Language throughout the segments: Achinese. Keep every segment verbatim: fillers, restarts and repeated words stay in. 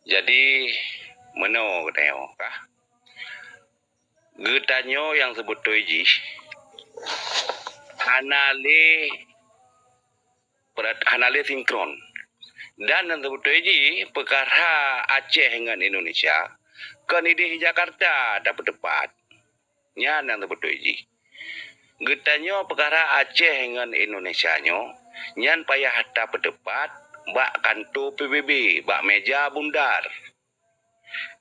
Jadi, meunoe geutanyoe kah? Geutanyoe nyang seubeutôi jih hana lé berat-, hana lé sinkron. Dan nyang seubeutôi jih peukara Aceh ngon Indonesia kon idéh Jakarta tapeuteupat. Nyan nyang seubeutôi jih. Geutanyoe peukara Aceh ngon Indonesia nyoe, nyan payah tapeuteupat bak kantô P B B, bak meja bundar.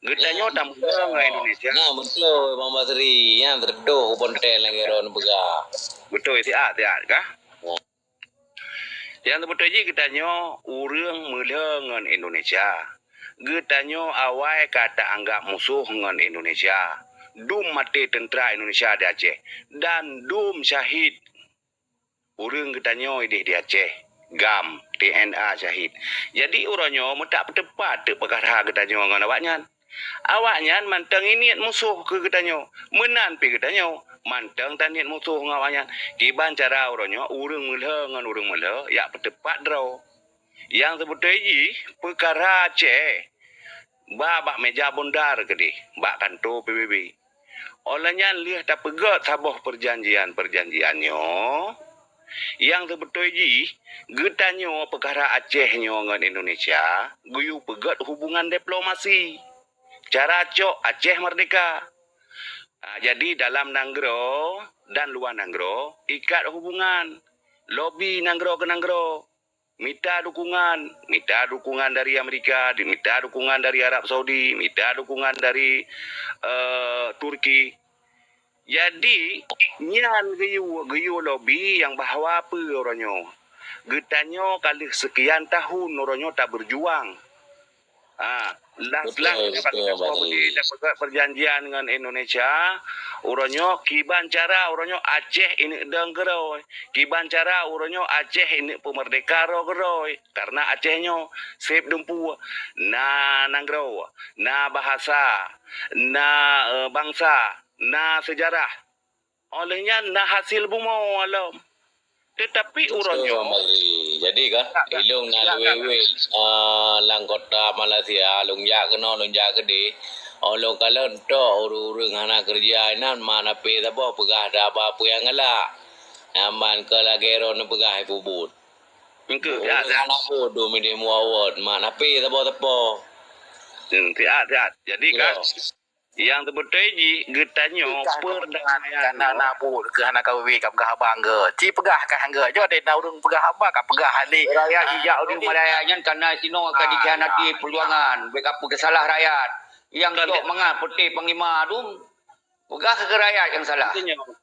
Geutanyoe tameulhö ngon Indonesia. Nah, beutôi, Bang Basri. Nyan teudoh konten lagèe droeneuh peugah. Beutôi, siat, siat kah? Nyang seubeutôi jih geutanyoe ureueng meulhö ngon Indonesia. Geutanyoe awai ka taanggab musoh ngon Indonesia. Dum maté teuntra Indonesia di Aceh dan dum syahid ureueng geutanyoe idéh di Aceh, GAM, T N A syahid. Jadi uroe nyoe meutak peuteupat teuk peukara geutanyoe ngon awaknyan. Awaknyan mantong iniet musoh keu geutanyoe. Meunan pih geutanyoe mantong taniet musoh ngon awaknyan. Kiban cara uroe nyoe ureueng meulhö ngon ureueng meulhö jak peuteupat droe. Nyang seubeutôi jih peukara Aceh ba bak meja bundar keudéh bak kantô P B B. Óh lheueh nyan lheueh tapeugöt saboh peujanjian-peujanjian nyoe, nyang seubeutôi jih geutanyoe peukara Aceh nyoe ngon Indonesia geuyue peugöt hubungan diplomasi. Cara cok Aceh meurdeka. Ah, jadi dalam nanggroe dan luwa nanggroe ikat hubungan, lobi nanggroe keu nanggroe, mita dukungan, mita dukungan dari Amerika, di-, mita dukungan dari Arab Saudi, mita dukungan dari, eh, Turki. Jadi, nyan geuyue, geuyue lobi nyang bahwa peue uroe nyoe. Geutanyoe ka lheueh seukian tahun uroe nyoe tabeujuang. Ha, last, last, beutôi, beutôi, Bang Ri. Tapeugöt peujanjian ngon Indonesia, uroe nyoe kiban cara uroe nyoe Aceh ineuk dong keudroe, kiban cara uroe nyoe Aceh ineuk peumeurdeka droe keudroe. Karena Aceh nyoe seb dumpeue, na nanggroe, na bahasa, na, eh, bansa, na seujarah. Óh lheueh nyan na hasil bumoe lom. Teutapi uroe nyoe, jadi kah, ilôn na lewat-lewat, ah, lam kota Malaysia, lôn jak keunoe, lôn jak keudéh. Óh lôn kalon tok ureueng-ureueng hana keureuja inan, mak na pé saboh peugah haba peue nyang galak. Nyan ban keu lagèe droeneuh peugah ipubuet. Engkeu, siat, siat. Hana bodoh mideh muawot, mak na pé saboh-saboh. Hmm, siat, siat. Jadi kah, nyang seubeutôi jih geutanyoe peureudamaian. Kana na buet keu hana kawiwi ka peugah haba ngon. Ci peugah ka ngon. Jok deh na ureueng peugah haba ka peugah hali. Rakyat jijak u Malaya nyan kana sinoe ka dikhianati peurjuangan. Bèk ka peugah salah rakyat. Nyang cok mangat peuté panglima dum. Peugah keu rakyat nyang salah.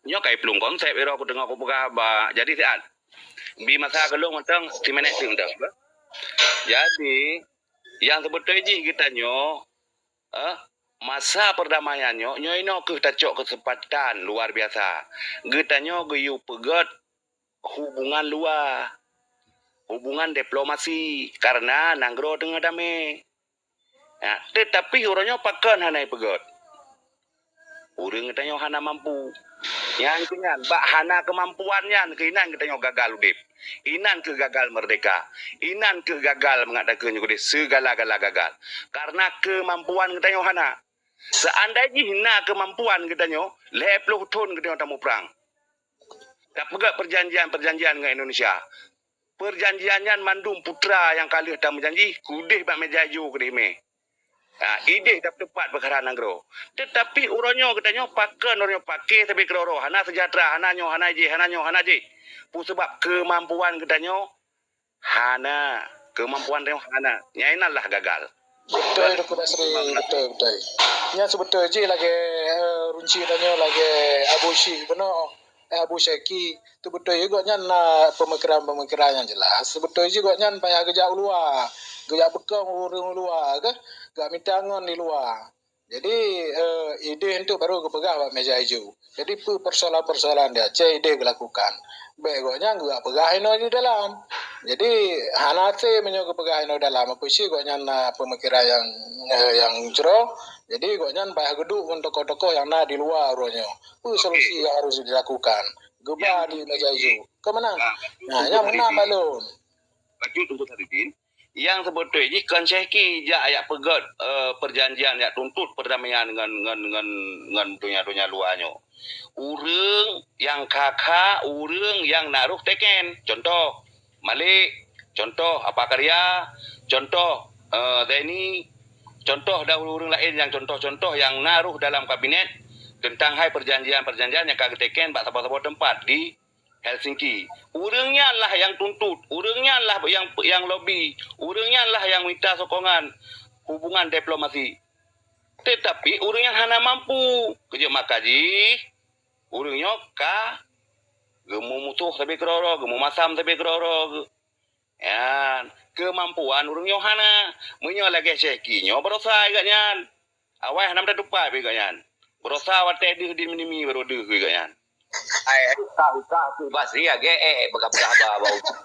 Nyoe ka iplueng konsep ira ku teungoh ku peugah haba. Jadi siat. Bi masa keu lôn mantong, siminèt teuk mantong. Jadi, nyang seubeutôi jih geutanyoe, eh, masa perdamaian nyoe, nyoe inoe kheueh tacok keuseumpatan luar biasa. Geutanyoe geuyue peugöt hubungan luwa, hubungan diplomasi, karena nanggroe teungoh damé. Ya, teutapi uroe nyoe pakon hana ipeugöt? Ureueng geutanyoe hana mampu. Nyang keu nyan, bak hana keumampuan nyan keuh inan geutanyoe gagal udép. Inan keuh gagal meurdeka. Inan keuh gagal mangat takheun nyoe keudéh, seugala-gala gagal. Karena keumampuan geutanyoe hana. Seandai jih na keumampuan geutanyoe, lhèe ploh thon geutanyoe tamuprang. Tapeugöt peujanjian-peujanjian ngon Indonesia. Peujanjian nyan mandum putra nyang ka lheueh tameujanji, keudéh bak meja ijo keudéh mé. Ha, idéh tapeuteupat peukara nanggroe. Teutapi uroe nyoe geutanyoe pakon uroe nyoe paké sabe keudroe-droe, hana seujahteura, hana nyoe, hana jéh, hana nyoe, hana jéh. Peue sabab keumampuan geutanyoe hana, keumampuan tanyoe hana. Nyan inan lah gagal. Beutôi, Teungku Basri, beutôi, beutôi. Nyan seubeutôi jih lagèe, eh, runci tanyoe lagèe Abu Syik bunoe, eh, Abu Syaki. Teubeutôi gobnyan na peumikiran-peumikiran nyang jelas. Seubeutôi jih gobnyan payah geujak u luwa, geujak peukong ureueng u luwa, kah? Geujak mita ngon di luwa. Jadi, eh, idéh nyan baru geupeugah bak meja ijo. Jadi, peue persoalan-persoalan di Aceh idéh geulakukan. Bèk gobnyan geupeugah inoe di dalam. Jadi, hana até meunyoe geupeugah inoe dalam, apeue cit gobnyan na peumikiran nyang, eh, nyang jroh. Jadi, gobnyan payah geuduek ngon tokoh-tokoh nyang na di luwa uroe nyoe. Peue solusi nyang harus dilakukan? Geuba di meja ijo. Keu meunan? Nah, nyang meunan balon. Lanjut untuk Sadudin. Nyang seubeutôi jih kon Syehki jak, jak peugét, eh, peujanjian, jak tuntot peurdamaian ngon, ngon, ngon, ngon donya-donya luwa nyoe. Ureuëng nyang kha-kha, ureuëng nyang na roh teken. Contoh, Malik, contoh Apa Karya, contoh, eh, Zaini, contoh dan ureuëng laén nyang contoh-contoh nyang na roh dalam kabinet teuntang hai peujanjian-peujanjian nyang ka geuteken bak saboh-saboh teumpat di Helsinki. Ureuëng nyan lah nyang tuntot, ureuëng nyan lah nyang, nyang lobi, ureuëng nyan lah nyang mita sokongan hubungan diplomasi. Teutapi ureuëng nyan hana mampu. Keujeuet maka jih, ureuëng nyoe ka geumumusoh sabe keudroe-droe, geumumasam sabe keudroe-droe. Nyan, keumampuan ureuëng nyoe hana. Meunyoe lagée Syehki nyoe, barosa geuh nyan. Awai hana meutupai pih geuh nyan. Barosa watée deuh di meunimi baru deuh pih geuh nyan. Ai, buka-buka tu Basri lagée, eh, peugah-peugah haba bak ujong.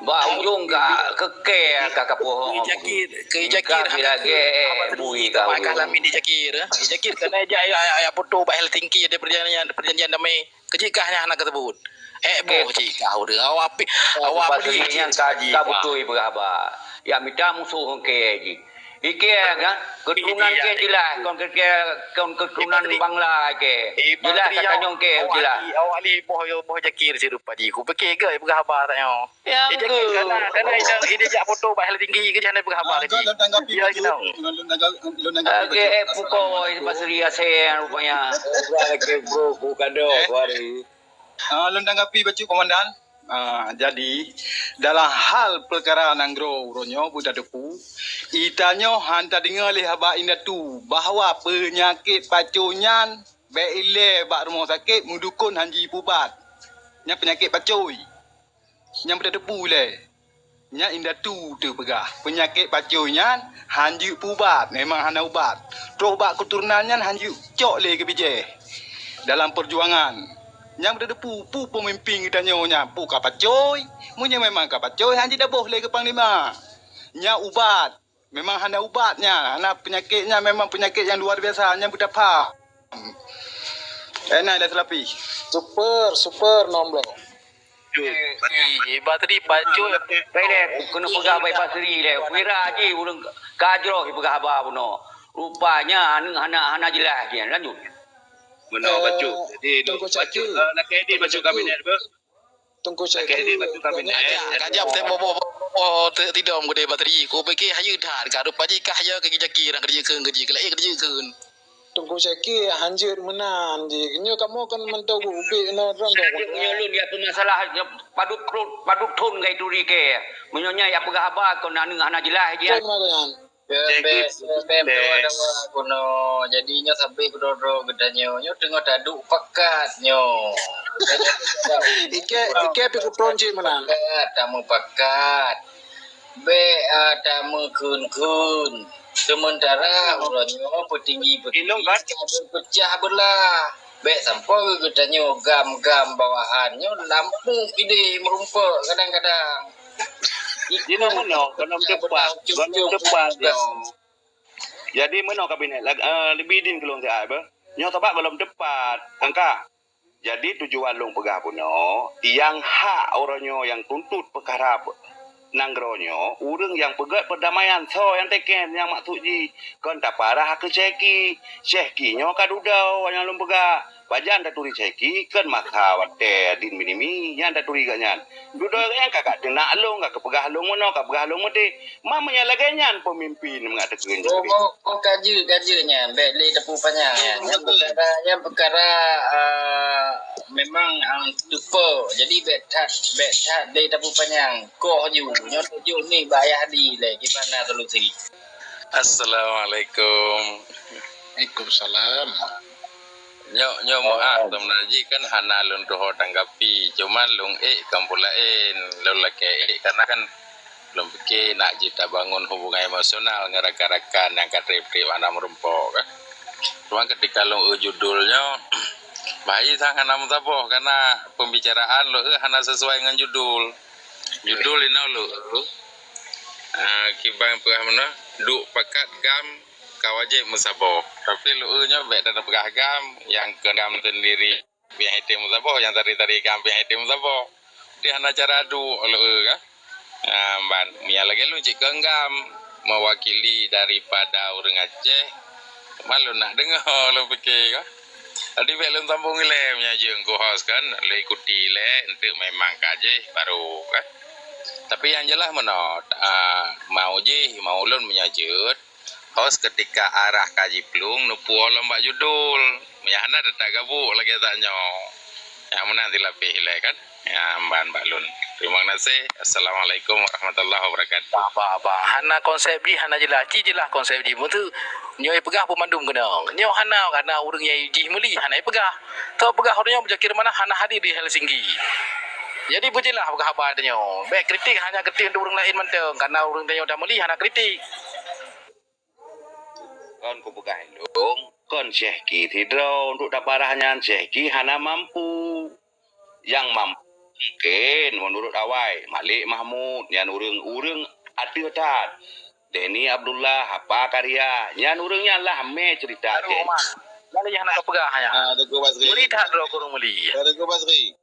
Bak ujong ka keukée ka kapoh. Keu Jakir, keu Jakir Ka hana lagée, eh, haba bui teuma ka ujong. Lami di Jakir, eh. Jakir keuneuk jak, ya, ya, ya, foto bak Helsinki ada perjanjian, perjanjian damai. Keujih kah nyan hana kateubut. Eh, boh cit kah ureuëng. Awak pi-, awak Basri beli nyan cit ka ji, ka beutôi peugah haba. Ya mita musoh keu jih. Ikée kan, keuturonan kée jeulaih, kon keu kée, kon keuturonan Bangla kée. Jeulaih ka tanyong kée, jeulaih. Awak li, awak li boh yo, boh Jakir sirupa jih. Ku pike geuh peugah haba tanyoe. Ya, Jakir kana, kana ida, ida jak foto bak Helsinki ke jana peugah haba lagi. Lôn tanggapi. Ya, Jakir. Lôn tanggapi. Oke, eh, pukoi Basri Aseng rupanya. Oke, bro, ku kado, ku hari. Ah, lôn tanggapi bacut Komandan. Ah, jadi, dalam hal peukara nanggroe uroe nyoe, buta depu, itanyoe han tadeungoe lé haba indatu bahwa peunyakét pacôi nyan bék ilée bak rumoh sakét meudukon han jipubat. Nyan peunyakét pacôi. Nyang buta depu ilée. Nyan indatu teupeugah, peunyakét pacôi nyan han jeuet pubat, memang hana ubat. Troh bak keuturonan nyan han jeuet cok lé keu bijéh dalam peujuangan. Nyang buta depu, pu peumimpin geutanyoe nyan, pu ka pacôi. Meunyoe memang ka pacôi, han jidaboh lé keu panglima. Nyan ubat. Memang hana ubat nyan, hana peunyakét nyan, memang peunyakét nyang luar biasa, nyan beutapah. Eh, nai dah terapi. Super, super nomblo. Eh, bateri pacôi. Baik deh, kena peugah baik bateri deh. Kira ji ureueng ka jroh peugah haba bunoe. Rupanya aneuk hana, hana jelas dia. Lanjut. Meunoe bacut. Jadi, Teungku Caki. Bacut, eh, nak edit bacut kabinet apa? Teungku Caki. Nak edit bacut kabinet. Kajam teh boh-boh, boh-boh, te-, tidom geude bateri. Ku pikir hayeue that, ka rupa jih kah ya keu Jaki nyang keujeukeuen keu jih, keu laén keujeukeuen. Teungku Caki hanjeuet meunan jih. Nyoe kamoe kan mantong ubit na rang kok. Nyoe lôn ya peumasalah padub thon, padub thon ngai turi ke. Meunyoe nyan ya peugah haba kon aneuk hana jeulaih jih. Kon mah nyan. Bèk, bèk, bèk, bèk, bèk. Jadi nyoe sabe keudroe-droe geutanyoe, nyoe teungoh taduek pakat nyoe. Ike, ike pi kutron cit meunan. Pakat, tamupakat. Bèk, ah, tameukheun-kheun. Sementara uroe nyoe peutinggi-peutinggi ka beupeucah beulah. Bèk sampoe geutanyoe gam-gam bawahan nyoe lampôh idéh meurumpok kadang-kadang. Jinoe meunoe, gohlom teupat, gohlom teupat nyoe. Jadi meunoe kabinet, eh, leubeh idin keu lôn siat beuh. Nyoe sabab gohlom teupat, angka. Jadi tujuan lôn peugah bunoe, nyang hak uroe nyoe nyang tuntot peukara nanggroe nyoe, ureueng nyang peugét peurdamaian, soe nyang teken nyang maksud jih. Kon taparah keu Syehki. Syehki nyoe ka dudoe nyang lôn peugah. Pajan taturi Syehki, kon masa watèe Din Binimi nyan taturi gobnyan. Dudoe gobnyan ka, ka teunak lôn, ka peugah lôn meunoe, ka peugah lôn meudéh. Ma meunyoe lagèe nyan peumimpin mangat takheun. Oh, oh, oh, ka jeuet, ka jeuet nyan. Bèk lé tapeu panyang nyan. Nyan peukara, nyan peukara, ah, memang, ah, teupeue. Jadi bèk that, bèk that lé tapeu panyang. Koh ju, nyoe tujoh ni bak Yahdi lé. Gimana solusi? Assalamualaikum. Waalaikumsalam. Nyoe, nyoe meu'ah, sebenarnya jih kan hana lôn tuho tanggapi, cuman lôn ék kon peue laén, lôn lakèe ék karena kan lôn pike nak jeuet tabangun hubungan emosional ngon rakan-rakan nyang ka trép-trép hana meurumpok kan. Cuman ketika lôn eu judul nyoe, bah sang hana meusaboh karena pembicaraan lôn eu hana sesuai ngon judul. Judul inoe lôn eu, ah, kiban peugah meunoe, duek pakat gam ka wajéb meusaboh. Tapi lôn eu nyoe bèk tapeugah gam, nyang kon gam sendiri piah item meusaboh, nyang tari-tari gam piah item meusaboh. Di hana cara duek lôn eu kan. Ah, ban, meunyo lagèe lôn cit keu GAM, mewakili daripada ureueng Aceh, teuma lôn nak deungö lôn pike ka. Jadi bèk lôn sambong ilèe meunyo jeuet keu host kan, lôn ikuti ilèe, enteuk memang ka jih baru kan. Tapi nyang jeulaih meunoe, ah, mau jih, mau lôn meunyo jeuet, host ketika arah ka jiplueng neupuwoe lom bak judul. Meunyo hana teutap gabuk lagèe tanyoe. Nyang meunan silapeh ilèe kan. Nyang ban bak lôn. Terima kasih. Assalamualaikum warahmatullahi wabarakatuh. Bah, bah, bah. Hana konsep jih, hana jeulaih. Ci jeulaih konsep jih. Beutôi. Nyoe ipeugah peumandum keunong. Nyoe hana, hana ureueng nyang jih meuli, hana ipeugah. Teu peugah ureueng nyoe Muzakir Manaf hana hadir di Helsinki. Jadi beujeulaih peugah haba tanyoe. Bèk kritik hanya kritik untuk ureueng laén mantong. Karena ureueng tanyoe dah meuli hana kritik. Kon kupeugah lôn, kon Syehki sidroe untuk taparah nyan, Syehki hana mampu. Nyang mampu mungken menurut awai, Malik Mahmud, nyan ureueng-ureueng ateueh that. Denny Abdullah, Apa Karya, nyan ureueng nyan lah mé cerita Aduh, Aceh. Mak. Lalu nyang hana kapeugah nyan. Ah, Teungku Basri. Meuli that droe keu ureueng meuli. Ya, Teungku Basri.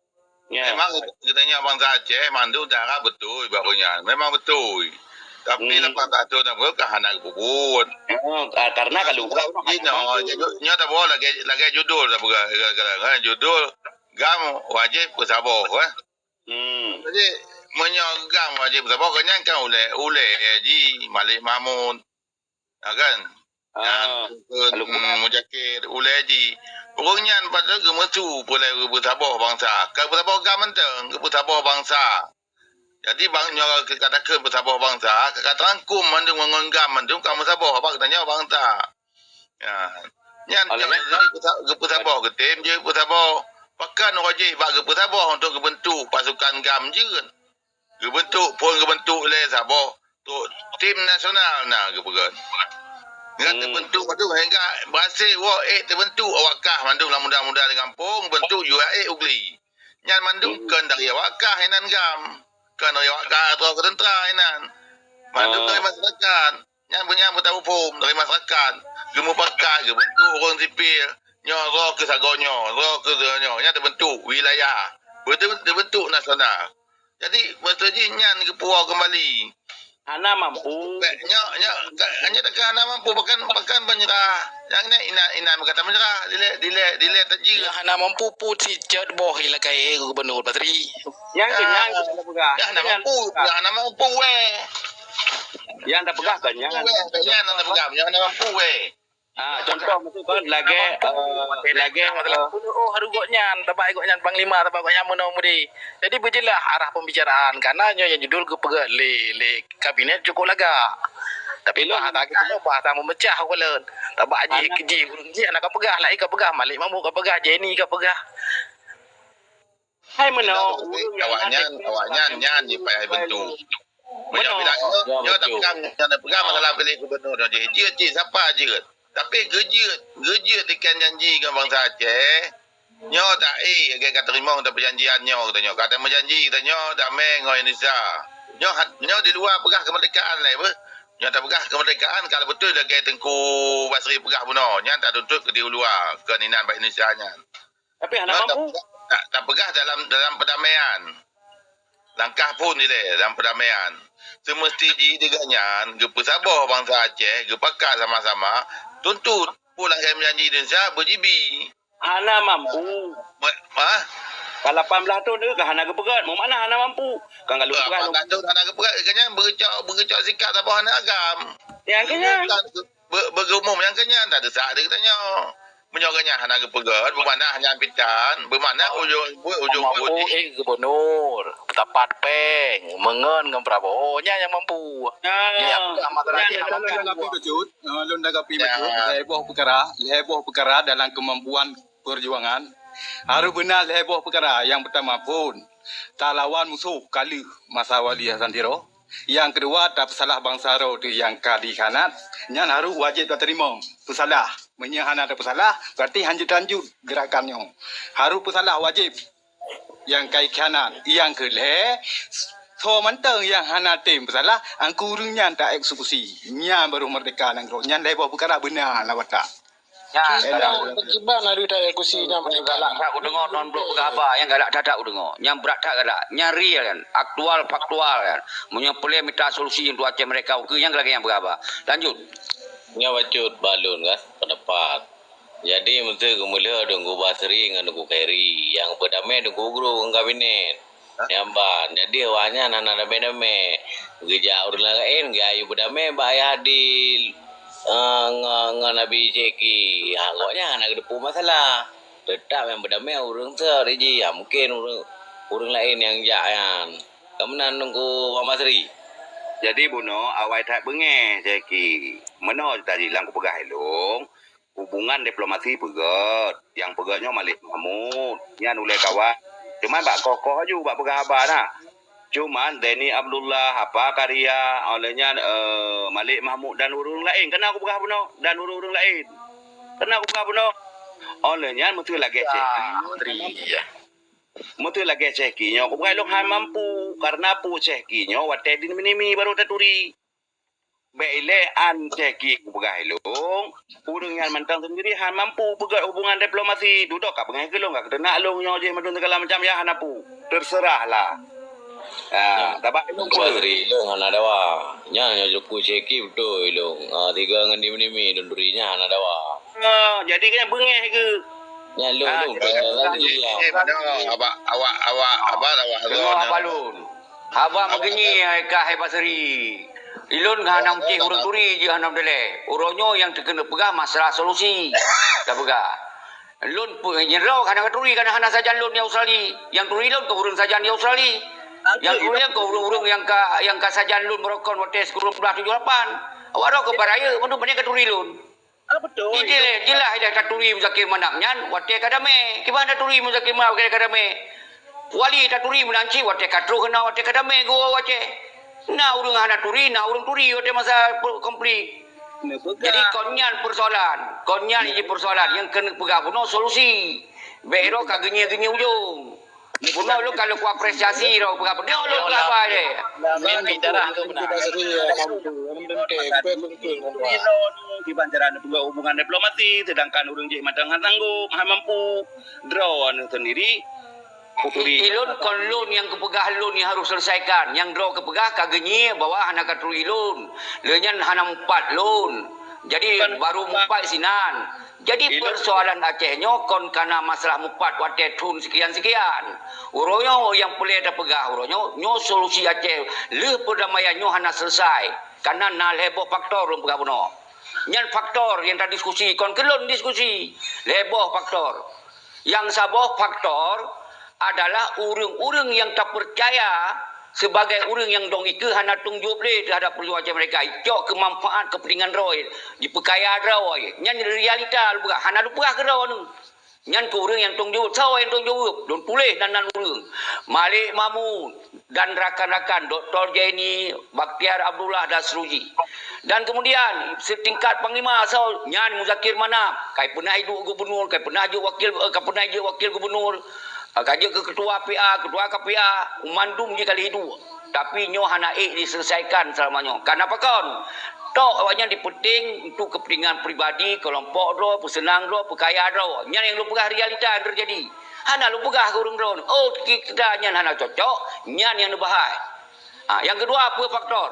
Ya. Memang geutanyoe bansa Aceh mandum cara beutôi bak ureueng nyan. Memang beutôi. Tapi Hmm. lepas satu tahun ka hana geupeubuet. Oh, ka-, karena kalau bukan Jadi, nyoe, nyoe tabawa lagèe, lagèe judul tapeugah, judul GAM wajéb peusaboh, eh. Hmm. Jadi, meunyoe GAM wajéb peusaboh, gobnyan kan ulèe, ulèe jih Malik Mahmud. Ya kan? Ah, Nyan, lalu mm, Muzakir, ulèe jih. Ureueng nyan padahai geumeusu peureulèe geupeusaboh bansa. Ka geupeusaboh GAM mantong, geupeusaboh bansa. Jadi, bang, nyoe ka takheun peusaboh bansa, ka, ka tarangkum mandum ngon GAM mandum ka meusaboh bak geutanyoe bansa. Ya. Nyan Oleh nyan karena jadi geusa-, geupeusaboh geutem jeuet peusaboh. Pakon wajéb bak geupeusaboh untuk geubentuk pasukan GAM jeuet. Geubentuk phon geubentuk lé saboh tu tim nasional na geupeugah. Enggak Hmm. terbentuk tu hingga berhasil wah eh terbentuk awak kah mandum lam muda-muda di kampung bentuk U A E Ugli. Nyan mandum Hmm. kon dari awak kah inan GAM. Kon dari awak kah atau ke tentera inan. Mandum Ah. dari masyarakat. Nyan beunyan beutawuphom dari masyarakat, geumupakat, geubentuk ureueng sipil, nyoe roh keu sagoe nyoe, roh keu sagoe nyoe, nyan teubentuk wilayah, beuteu-, teubentuk nasional. Jadi, beutôi jih nyan geupuwoe keumbali. Hana mampu. Bèk, nyoe, nyoe, ka, nyoe takheun hana mampu, bahkan, bahkan meunyeurah. Nyang nyan inan, inan meukatai meunyeurah, dilèe, dilèe, dilèe tajeuet. Nyang hana mampu pun si cot boh ilakèe gubernur Basri. Nyang keu nyan Ah. kita peugah. Nyang hana mampu, nyang hana mampu, weh. Nyang tapeugah kan nyang hana mampu, weh. Nyang hana mampu, weh. Ah, contoh maksud kan lagèe, eh, lagèe, eh, oh, harus gobnyan, tabak gobnyan panglima, tabak gobnyan meunoe meudeh. Jadi beujeulaih arah pembicaraan, karena nyoe nyang judul geupeugah lé, lé kabinet cukup lagak. Tapi bahasa kita nyoe bahasa memecah ulôn. Tabak jih, jih, jih hana kapeugah, laén kapeugah, Malik Mahmud kapeugah, Jenny kapeugah. Hai meunoe, Awak nyan, awak nyan, nyan jipayah bentuk. Meunyoe bilang nyoe, nyoe tapeugah, nyoe tapeugah masalah piléh gubernur nyoe jeuet. Jeuet cit, sapa jeuet? Tapi geujeuet, geujeuet ikan janji ngon bansa Aceh. Nyoe ta éh, lagèe ka teurimong tapeujanjian nyoe geutanyoe. Ka tameujanji geutanyoe damé ngon Indonesia. Nyoe hat-, nyoe di luwa peugah keumeurdekaan lé beuh. Nyoe tapeugah keumeurdekaan kalau beutôi lagèe Teungku Basri peugah bunoe, nyan tatuntut keu di luwa, keu inan bak Indonesia nyan. Tapi hana mampu. Ta-, ta-, tapeugah dalam, dalam perdamaian. Langkah phon ilèe dalam perdamaian. Seumeusti jih di gobnyan geupeusaboh bansa Aceh, geupakat sama-sama, tuntut peue nyang ka meujanji Indonesia beujibi. Hana mampu. Ma-, ha? Ka lapan belas thôn ka hana geupeugöt, meumakna hana mampu. Kan kalau geupeugöt, lapan belas thôn hana geupeugöt, gobnyan beugeucok, beugeucok sikap saboh aneuk agam. Nyang keu nyan. Bukan Be-, beugeumum nyang keu nyan, tak desya deh geutanyoe. Meunyoe geuhnyan hana geupeugöt, beumakna nyan pitan, beumakna ujong, ujong Mampu, eh, gubernur, tapat péng, meungon ngon Prabowo, nyan nyang mampu. Ah. Nyan, nyan, lôn tanggapi bacut, eh, lôn tanggapi bacut, lhèe boh peukara, lhèe boh peukara dalam keumampuan peujuangan. Harôh beuna lhèe boh peukara, nyang peutama phôn talawan musoh ka lheueh masa Wali Hasan Tiro. Nyang keudua, tapeusalah bansa droe teuh nyang ka dikhianat, nyan harôh wajéb tateurimong peusalah. Meunyoe hana tapeusalah, berarti hanjeuet-hanjeuet geurakan nyoe. Harôh peusalah wajéb nyang ka dikhianat. Nyang keulhèe, soe mantong nyang hana tem peusalah, angku ureueng nyan taeksekusi. Nyan baru meurdeka nanggroe. Nyan lhèe boh peukara beuna lam watak. Kiban, kiban ada tak kursi nyang galak that udeungoe, non blok peugah haba nyang galak that-that udeungoe. Nyang brat that galak. Nyang real kan, aktual, faktual kan. Meunyoe peureulée mita solusi untuk Aceh merdeka ukeue nyang lagée nyang peugah haba. Lanjut. Nyoe bacut balon kan, pendapat. Jadi, meuseu geumeulheueh Teungku Basri ngon Teungku Khairi, nyang beudamé Teungku Guru ngon kabinet. Nyang ban, jadi awaknyan hana damé-damé. Geujak ureuëng laén, geuayu beudamé bak Ayah Adil, eh, ngon, ngon Abi Syeki. Ha, gobnyan hana geuteupeue masalah. Teutap nyang beudamé ureuëng seuhat jih. Ha, mungken ureuëng, ureuëng laén nyang jak nyan. Ka meunan Teungku Muhammad Sri. Jadi bunoe awai that beungéh Syeki. Meunoe tadi lam kupeugah ilong, hubungan diplomasi peugét. Nyang peugét nyoe Malik Mahmud. Nyan ulée kawan. Cuman bak koh-koh aju bak peugah haba na. Cuman Zaini Abdullah, Apa Karya, oleh nyan, eh, Malik Mahmud dan ureuëng laén. Keunan kupeugah bunoe dan ureuëng-ureuëng laén. Keunan kupeugah bunoe. Oleh nyan meuseu lagée céh. Menteri, ya. Meuseu lagée Syeki nyoe, kupeugah ilong hana mampu, karena peue Syeki nyoe watée di nimi-nimi baru taturi. Bék ilée an Syeki kupeugah ilong, ureuëng nyan mantong sendiri hana mampu peugét hubungan diplomasi. Dudoe ka beungéh keu lôn, ka keuteuna lôn nyoe jih mandum segala macam ya hana pu. Terserahlah. Ha, tabak ilong Teungku Basri, ilong hana dawa. Nyan nyoe Teungku Syeki beutôi ilong. Ha, tiga ngon nimi-nimi donduri nyan hana dawa. Ha, jadi kan beungéh ke? Nyan lôn, lôn pernah lagi ya. Eh, mana? Abak, awak, awak, abak, awak, Deungoe haba lôn. Haba meugeunyi hai ka hai Basri. Ilôn hana mungken ureuëng turi jih hana meudeleh. Uroe nyoe nyang teukeuneup peugah masalah solusi. Tapeugah. Lôn pu-, nyang droe hana turi, karena hana sajan lôn nyang Australia. Nyang turi lôn keu ureuëng sajan di Australia. Nyang turi lôn keu ureuëng-ureuëng nyang ka, nyang ka sajan lôn meurokon watée sikureueng blaih tujoh lapan. Awak droe keu baraya, mandum banyak ka turi lôn. Ah, betul. Jadi, jeulaih, jeulaih taturi Muzakir Manaf nyan watée ka damé. Kiban taturi Muzakir Manaf watée ka damé? Wali taturi meunan cit watée ka troh na watée ka damé geuwoe u Aceh. Na ureuëng hana turi, na ureuëng turi watée masa konflik. Jadi, kon nyan persoalan. Kon nyan jih persoalan nyang keuneuk peugah bunoe solusi. Bék droe ka geunyie-geunyie ujong. Bunoe lôn ka lôn kuapresiasi droe peugah, bunoe lôn peugah haba lé. Min bicara ke benar. Kiban cara neupeugah hubungan diplomasi, sedangkan ureuëng jih mantong hana sanggup, hana mampu. Droe aneuk sendiri, kuturi. Ilôn kon lôn nyang kupeugah lôn nyang harus selesaikan. Nyang droe kupeugah ka geunyie bahwa hana ka turi lôn. Lé nyan hana mupat lôn. Jadi, baru mupat sinan. Jadi, persoalan Aceh nyoe kon kana masalah mupat watée thon sekian-sekian. Uroe nyoe nyang peureulée tapeugah uroe nyoe, nyoe solusi Aceh lheueh perdamaian nyoe hana selesai. Kana na lhée boh faktor lôn peugah bunoe. Nyan faktor nyang tadiskusi, kon keu lôn diskusi. Lhée boh faktor. Nyang saboh faktor adalah ureuëng-ureuëng nyang tapeucaya sibagai ureuëng nyang dong ikeue hana tong jaweueb lé teuhadap peurjuangan Aceh Merdeka, icok keu manfaat keupeuntengan droe, jipeukaya droe. Nyan realita lôn peugah, hana lôn peugah keu droeneuh. Nyan keu ureuëng nyang tong jaweueb, soe nyang tong jaweueb, lôn tuléh nan-nan ureuëng. Malik Mahmud dan rakan-rakan, Doktor Zaini, Bakhtiar Abdullah dan seterusnya. Dan kemudian, setingkat panglima, soe nyan Muzakir Manaf, kai pernah iduek gubernur, kai pernah jeuet wakil, eh, kai pernah jeuet wakil gubernur. Ka jeuet keu ketua P A, ketua K P A, mandum jih ka lheueh iduek. Tapi nyoe hana ék diselesaikan seulama nyoe. Kana pakon? Tok awaknyan dipeuting untuk kepentingan pribadi, kelompok droe, peuseunang droe, peukaya droe. Nyan nyang lôn peugah realita nyang teujadi. Hana lôn peugah keu ureuëng droe. Oh, kita nyan hana cocok, nyan nyang neubahai. Ha, nyang keudua, peue faktor?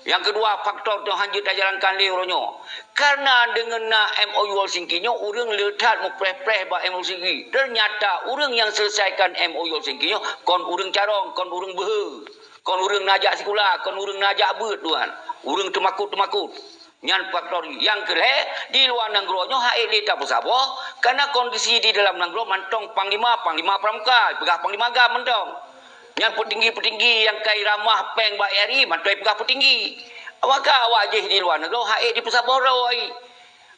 Nyang keudua, faktor nyang hanjeuet tajalankan lé uroe nyoe. Karena deungon na M O U Helsinki nyoe, ureuëng le that meupreh-preh bak M O U Helsinki. Ternyata ureuëng nyang selesaikan M O U Helsinki nyoe kon ureuëng carông, kon ureuëng beuhe, kon ureuëng na jak sikula, kon ureuëng na jak beuet, tuan. Ureuëng teumakot-teumakot. Nyan faktor nyang keulhée, di luwa nanggroe nyoe hana ék lé tapeusaboh, karena kondisi di dalam nanggroe mantong panglima, panglima pramuka, peugah panglima GAM mantong. Nyang peutinggi-peutinggi nyang kai ramah péng bak R I, mantong peugah peutinggi. Maka awak jih di luwa nanggroe hana ék dipeusaboh droe.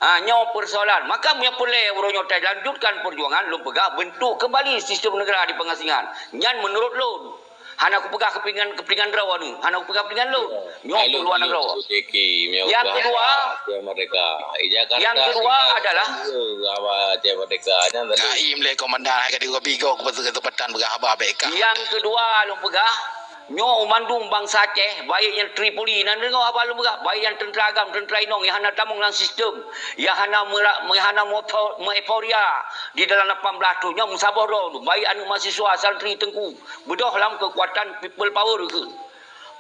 Ha, nyoe persoalan. Maka meunyoe peureulée uroe nyoe talanjutkan perjuangan, lôn peugah bentuk kembali sistem negara di pengasingan. Nyan menurut lôn. Hana kupeugah keupeuntengan, keupeuntengan droeneuh, hana kupeugah keupeuntengan lôn. Nyoe peuluan nanggroe. Nyang keudua, nyang keudua adalah, Kaim lé komandan hai ka digoe bigoe keu kesempatan peugah haba bék ka. Nyang keudua lôn peugah, Nyoe mandum bansa Aceh, baik nyang Tripoli, na neudeungoe haba lôn peugah, baik nyang teuntra agam, teuntra inong nyang hana tamong lam sistem, nyang hana meura-, nyang hana meueupo-, meueuforia di dalam lapan belas thon nyoe meusaboh droe, baik aneuk mahasiswa, santri, teungku, beudôh lam keukuatan people power keuh.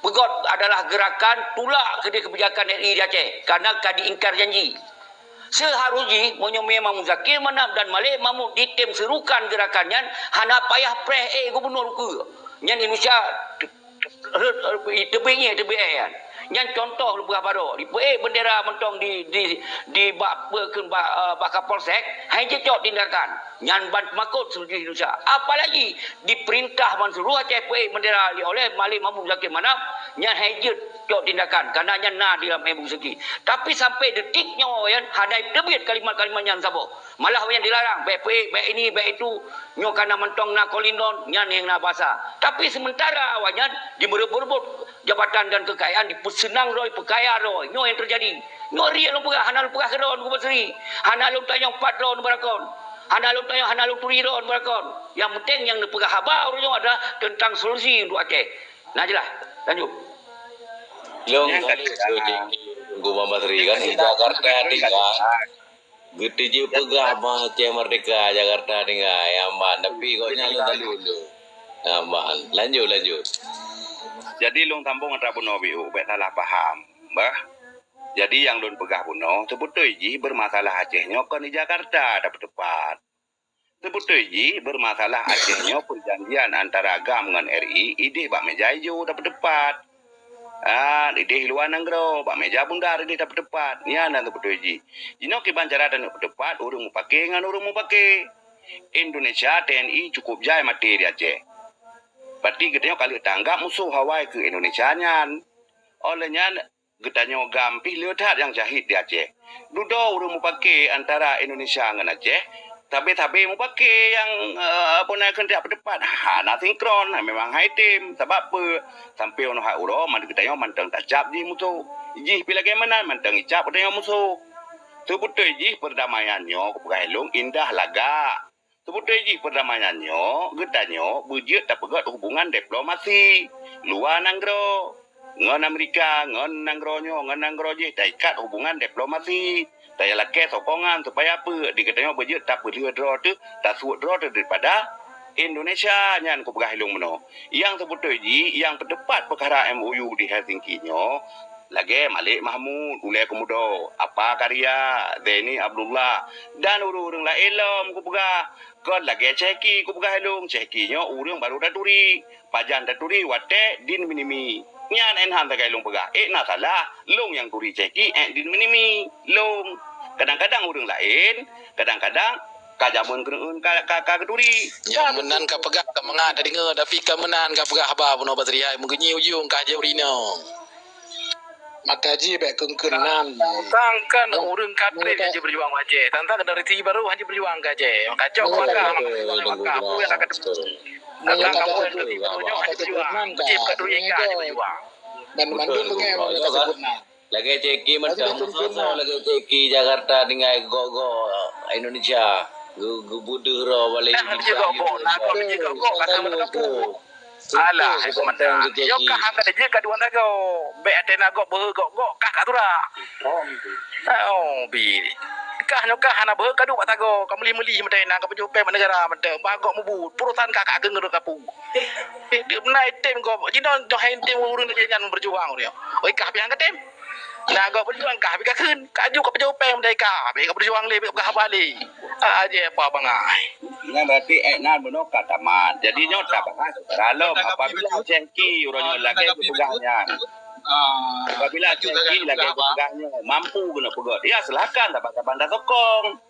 Peugot adalah geurakan tulak keudeh keubijakan R I di Aceh, karena ka diingkar janji. Seuharus jih, meunyoe memang Muzakir Manaf dan Malik Mahmud jitem seurukan geurakan nyan, hana payah preh ék gubunur ukeue. Nyan Indonesia teubiet ngieng, teubiet éh nyan. Nyan contoh lôn peugah baroe. Dipeuék bendera mantong di, di, di bak, bak, bak, eh, bak Kapolsek, hai jeuet cok tindakan. Nyan ban makot seuluruh Indonesia. Apalagi diperintah ban seuluruh Aceh peuék bendera oleh Malik Mahmud Zakir Manaf, nyan hai jeuet cok tindakan. Karena nyan na di dalam M O U segi. Tapi sampai detik nyoe nyan, hana teubiet kalimat-kalimat nyan saboh. Malah awaknyan dilarang, bèk peuék, bèk ini, bèk itu. Nyoe kana mantong na kolindon, nyan nyang na basa. Tapi sementara awaknyan dimeureubeut-reubot jabatan dan kekayaan, dipeuseunang droe, peukaya droe. Nyoe nyang teujadi. Nyoe real lôn peugah, hana lôn peugah keudroe Teungku Basri. Hana lôn tanyong pat droe Teungku Barakon. Hana lôn tanyong, hana lôn turi droe Teungku Barakon. Nyang penting nyang neupeugah haba uroe nyoe adalah teuntang solusi untuk Aceh. Nah, jeulaih. Lanjut. Long Nyang kali kata Teungku Muhammad Basri kan di Jakarta tinggal. Geuteujeuet peugah bah Aceh Merdeka, Jakarta tinggai, aman. Tapi gobnyan lôn talu dulu. Aman. Lanjut, lanjut. Jadi, lôn sambông atra bunoe biôh, bèk salah paham, bah. Jadi, nyang lôn peugah bunoe, seubeutôi jih beurmasalah Aceh nyoe kon di Jakarta tapeuteupat. Seubeutôi jih beurmasalah Aceh nyoe peujanjian antara GAM ngon R I idéh bak meuja ijo tapeuteupat. Ah, idéh luwa nanggroe, bak meuja bundar idéh tapeuteupat. Nyan na seubeutôi jih. Jinoe kiban cara taneuk peuteupat ureueng mupake ngon ureueng mupake. Indonesia T N I cukup jai maté di Aceh. Berarti geutanyoe ka lheueh taanggap musoh awai keu Indonesia nyan. Óh lheueh nyan, geutanyoe GAM pih le that nyang syahid di Aceh. Dudoe ureueng mupake antara Indonesia ngon Aceh, sabe-sabe mupake nyang, eh, peue nan kheun tajak peuteupat. Hana sinkron, memang hai tem. Sabab peue? Sampoe nyoe hai uroe man geutanyoe mantong tacab jih musoh. Jih pih lagèe meunan mantong icab geutanyoe musoh. Seubeutôi jih peurdamaian nyoe kupeugah lôn indah lagak. Seubeutôi jih peurdamaian nyoe, geutanyoe beujeuet tapeugöt hubungan diplomasi luwa nanggroe. Ngon Amerika, ngon nanggroe nyoe, ngon nanggroe jih taikat hubungan diplomasi. Tajak lakèe sokongan supaya peue di geutanyoe beujeuet tapeulheueh droe teuh, tasuet droe teuh daripada Indonesia nyan kupeugah ilôn meunoe. Nyang seubeutôi jih, nyang peuteupat peukara M O U di Helsinki nyoe, lagèe Malik Mahmud, ulèe keumudo, Apa Karya, Zaini Abdullah, dan ureueng-ureueng laén lom kupeugah. Kon lagèe Syehki kupeugah ilôn, Syehki nyoe ureueng barô taturi. Pajan taturi watèe din minimi. Nyan enhan sagai lôn peugah. Ék na salah, lôn nyang turi Syehki, ék din minimi. Lôn. Kadang-kadang ureueng laén, kadang-kadang ka jameun keuneuen ka, ka, ka geuturi. Nyang meunan ka peugah ka mangat tadeungoe, tapi ka meunan ka peugah haba bunoe Batri hai meugeunyi ujong ka jeuet ureueng inong. Maka jih bèk keun-keun nan. Tang kan ureueng katrek hana jiberjuang u Aceh. Tang kan generasi baru hana jiberjuang u Aceh. Kacau maka, maka, maka, apa yang akan datang kamu yang lebih baru nyoe hana jiberjuang. Cip ka dunia hana jiberjuang. Dan mandum beungai maka sebut nan. Lagèe Syehki mantong, lagèe Syehki Jakarta tinggai gok-gok Indonesia. Geu-, geubeudeuh roh balai. Nah, hana jeuet gok-gok, nah, gok jeuet gok-gok, kata meunan kampung. Alah, hai komandan. Nyoe kah hana jeuet ka dua sagoe. Bèk até na gok beuhe gok-gok, kah ka tura. Oh, bi. Kah nyoe kah hana beuhe ka duek bak sagoe, ka meulih-meulih meutai na, ka peujuh pèng bak neugara mantong, bah gok mubu, perusahaan kah ka geungeureuh kapu. Eh, na item gok, jinoe nyoe hai item ureueng lagèe nyan berjuang ureueng. Oi, kah piang ka tem. Na gok berjuang kah, bèk ka kheun. Ka aju ka peujuh pèng meutai kah, bèk ka berjuang lé, bèk ka haba lé. Ah, aje apa bangai. Nyan berarti ék nan bunoe ka tamat. Jadi nyoe tabahas secara lom apabila Syehki uroe nyoe lagèe geupeugah nyan. Apabila Syehki lagèe geupeugah nyoe mampu keuneuk peugöt, ya silakan saban-saban tasokong.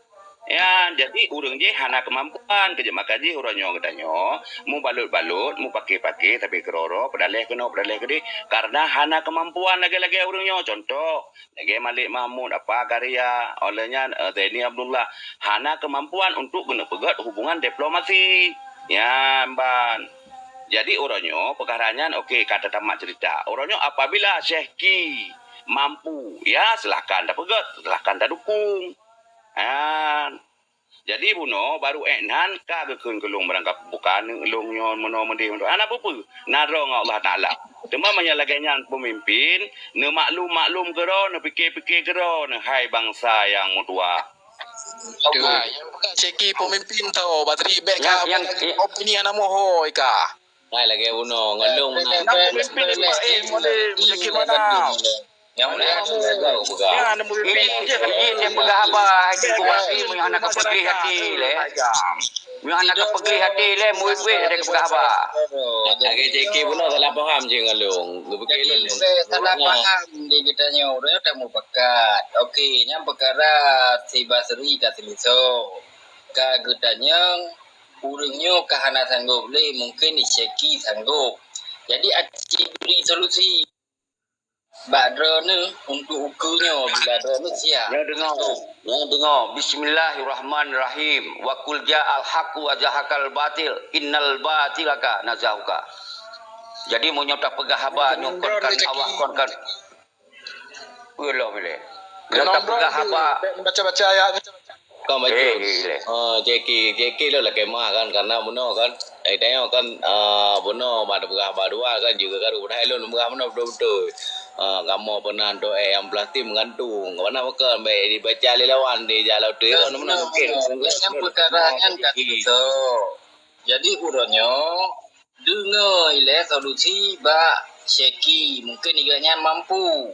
Ya, jadi ureueng jih hana keumampuan, keujeuet maka jih uroe nyoe geutanyoe mubalot-balot, mupake-pake, tapi keudroe-droe, peudaleh keunoe, peudaleh keudeh, karena hana keumampuan lagèe-lagèe ureueng nyoe. Contoh, lagèe Malik Mahmud, Apa Karya, óh lheueh nyan, eh, Zaini Abdullah, hana keumampuan untuk geuneuk peugöt hubungan diplomasi. Nyan ban. Jadi, uroe nyoe peukara nyan, oke, ka tatamat cerita. Uroe nyoe apabila Syehki mampu, ya, silahkan tapeugöt, silahkan tadukung. Nyan. Jadi bunoe baru ék nan ka geukheun keu lôn barangkapeue buka aneuk lôn nyoe meunoe meudeh meunoe. Hana peue-peue. Na droe ngon Allah Taala. Teuma meunyoe lagée nyan peumimpin, neumaklum-maklum keudroe, neupike-pike keudroe, neuhai bansa nyang meutuah. Oke. Ceki peumimpin tau, batri bék ka opini hana mohoi ka. Hai lagée bunoe ngon lôn meunan. Nyang peumimpin ni Pak, eh, boleh meujaki mana? Nyang mulia, nyang mulia. Nyang mulia. Ijin, ijin dia peugah haba, hai Teungku Bakri, meunyoe hana ka peugléh até lé. Meunyoe hana ka peugléh até lé, murit-murit ada peugah haba. Lagée ceki bunoe salah paham je ngon lôn. Geupike lôn. Salah paham di geutanyoe, ureuëng tamupakat. Oke, nyang peukara si Basri ka seuleusoe. Ka geutanyong, ureuëng nyoe ka hana sanggob lé, mungken Syeki sanggob. Jadi, aci bri solusi bak droeneuh untuk ukeue nyoe bila droeneuh siap. Nyoe deungoe, nyoe deungoe. Bismillahirrahmanirrahim. Wa qul ja'al haqqu wa zahaqal batil, innal batila kana zahuqa. Jadi, meunyoe tapeugah haba nyoe kon kan awak kon kan. Peue lom ilée. Nyoe tapeugah haba. Baca-baca ayat. Kan bacut. Eh, ilée. Ah, ceki, ceki lom lakée meuah kan, karena bunoe kan. Eh, tanyoe kan, ah, bunoe bak tapeugah haba dua kan, juga karu padahai lôn peugah bunoe beutôi-beutôi. Ah, kamoe pernah untuk eh nyang plastik meugantung. Kawana meukeun baik dibaca lé lawan di jalan tu. Kan bunoe mungkin. Nyang peukara nyan ka seuleusoe. Jadi uroe nyoe Deungoe ilée solusi bak Syeki, mungken gobnyan mampu.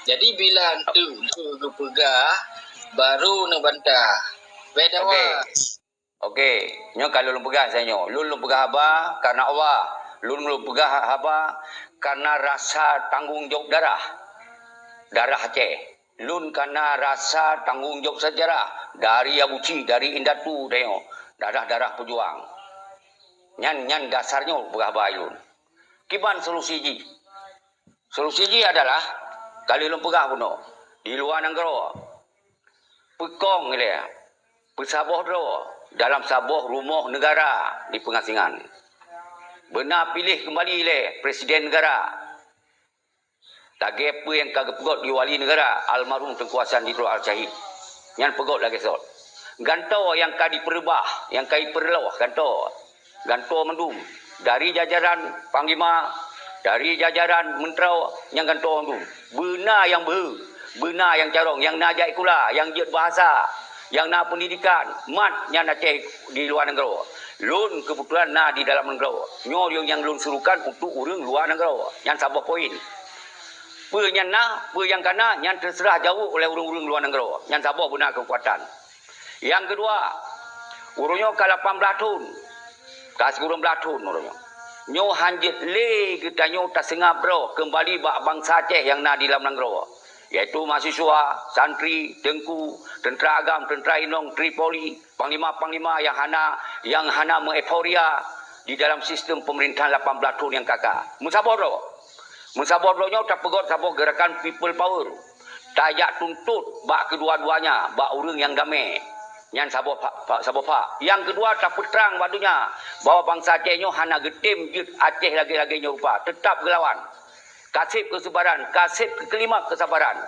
Jadi bila enteuk geupeugah, baru neubantah. Beda. Oke. Oke, nyoe ka lôn peugah saja nyoe. Lôn, lôn peugah haba karena Allah. Lôn, lôn peugah haba karena rasa tanggong jaweueb darah. Darah Aceh. Lôn kana rasa tanggong jaweueb sejarah dari Abu Cik, dari indatu tanyoe, darah-darah peujuang. Nyan, nyan dasar nyoe peugah bak lôn. Kiban solusi jih? Solusi jih adalah, ka lheueh lôn peugah bunoe, di luwa nanggroe, peukong ilée, peusaboh droe dalam saboh rumoh neugara di peungasingan. Beuna piléh keumbali ilée presiden neugara. Lagée peue nyang ka geupeugot di wali neugara almarhum Teungku Hasan Ditroe Al-Syahid. Nyan peugot lagée sot. Gantoe nyang ka jipeureubah, nyang ka jipeureulôh gantoe. Gantoe mandum. Dari jajaran panglima, dari jajaran meuntroe, nyang gantoe mandum. Beuna nyang beuhe, beuna nyang carông, nyang na jak sikula, nyang jeuet bahasa, nyang na peundidikan, mat nyan Aceh di luwa nanggroe. Lôn keubeutulan na di dalam nanggroe. Nyoe nyang lôn suruhkan untuk ureuëng luwa nanggroe. Nyan saboh poin. Peue nyang na, peue nyang kana, nyan teuseurah jaweueb oleh ureuëng-ureuëng luwa nanggroe. Nyan saboh beuna keukuatan. Nyang keudua, uroe nyoe ka lapan blaih thon. Ka sikureueng blaih thon uroe nyoe. Nyoe hanjeuet lé geutanyoe taseungab droe keumbali bak bansa Aceh nyang na di lam nanggroe, yaitu mahasiswa, santri, teungku, teuntra agam, teuntra inong, Tripoli, panglima-panglima nyang hana, nyang hana meueuforia di dalam sistem peumerintahan lapan blaih thon nyang ka ka. Meusaboh droe. Meusaboh droe nyoe tapeugot saboh gerakan people power. Tajak tuntot bak keudua-duanya, bak ureuëng nyang damé. Nyan saboh fa-, fa-, saboh fa. Nyang keudua tapeutrang bak donya bahwa bansa Aceh nyoe hana geutem jeuet Aceh lagée-lagée nyoe rupa, teutap geulawan. Kaseb keusabaran, kaseb keukalima keusabaran.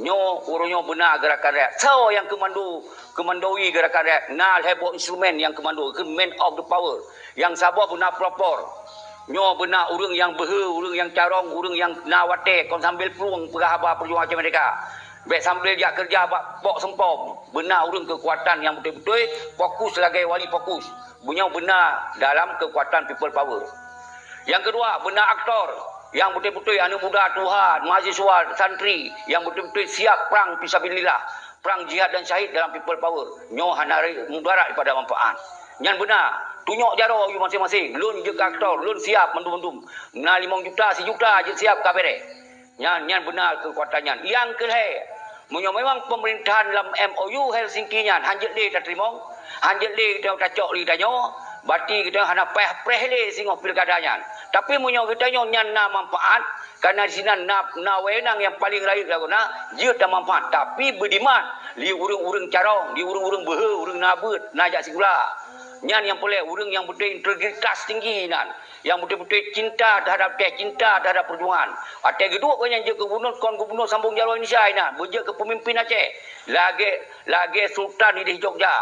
Nyoe uroe nyoe beuna gerakan rakyat. Soe nyang keumando, keumandoi gerakan rakyat? Na lhée boh instrumen nyang keumando, keu man of the power. Nyang saboh beuna pelopor. Nyoe beuna ureuëng nyang beuhe, ureuëng nyang carông, ureuëng nyang na watée kon sambil plueng peugah haba peujuangan Aceh Merdeka. Bék sambil jak keureuja bak pok seumpom. Beuna ureuëng keukuatan nyang beutôi-beutôi fokus lagée wali fokus. Bunoe beuna dalam keukuatan people power. Nyang keudua, beuna aktor nyang beutôi-beutôi aneuëk muda tuha, mahasiswa, santri nyang beutôi-beutôi siap prang fisabilillah, prang jihad dan syahid dalam people power. Nyoe hana mudarat daripada manfaat. Nyan beuna, tunyok jaroe u maséng-maséng. Lôn jeuet keu aktor, lôn siap mandum-mandum. Na limong juta, sijuta jeuet siap ka bereh. Nyan, nyan beuna keukuatan nyan. Nyang keulhée, meunyoe memang peumerintahan lam M O U Helsinki nyan hanjeuet lé tateurimong, hanjeuet lé geutanyoe tacok lé geutanyoe, berarti geutanyoe hana payah preh lé singoh pilkada nyan. Tapi meunyoe geutanyoe nyan na manfaat, karena disinan na, na wewenang nyang paleng rayeuk lagoena, jeuet tamanfaat. Tapi beudimat lé ureuëng-ureuëng carông, lé ureuëng-ureuëng beuhe, ureuëng na beuet, na jak sikula. Nyan nyang peureulée ureuëng nyang beutôi integritas tinggi nan. Nyang beutôi-beutôi cinta teuhadap Aceh, cinta teuhadap peujuangan. Watée geuduek gobnyan jeuet keu gubunur, kon gubunur sambong jaroe Indonesia inan, beujeuet keu peumimpin Aceh. Lagée, lagée sultan idéh Jogja.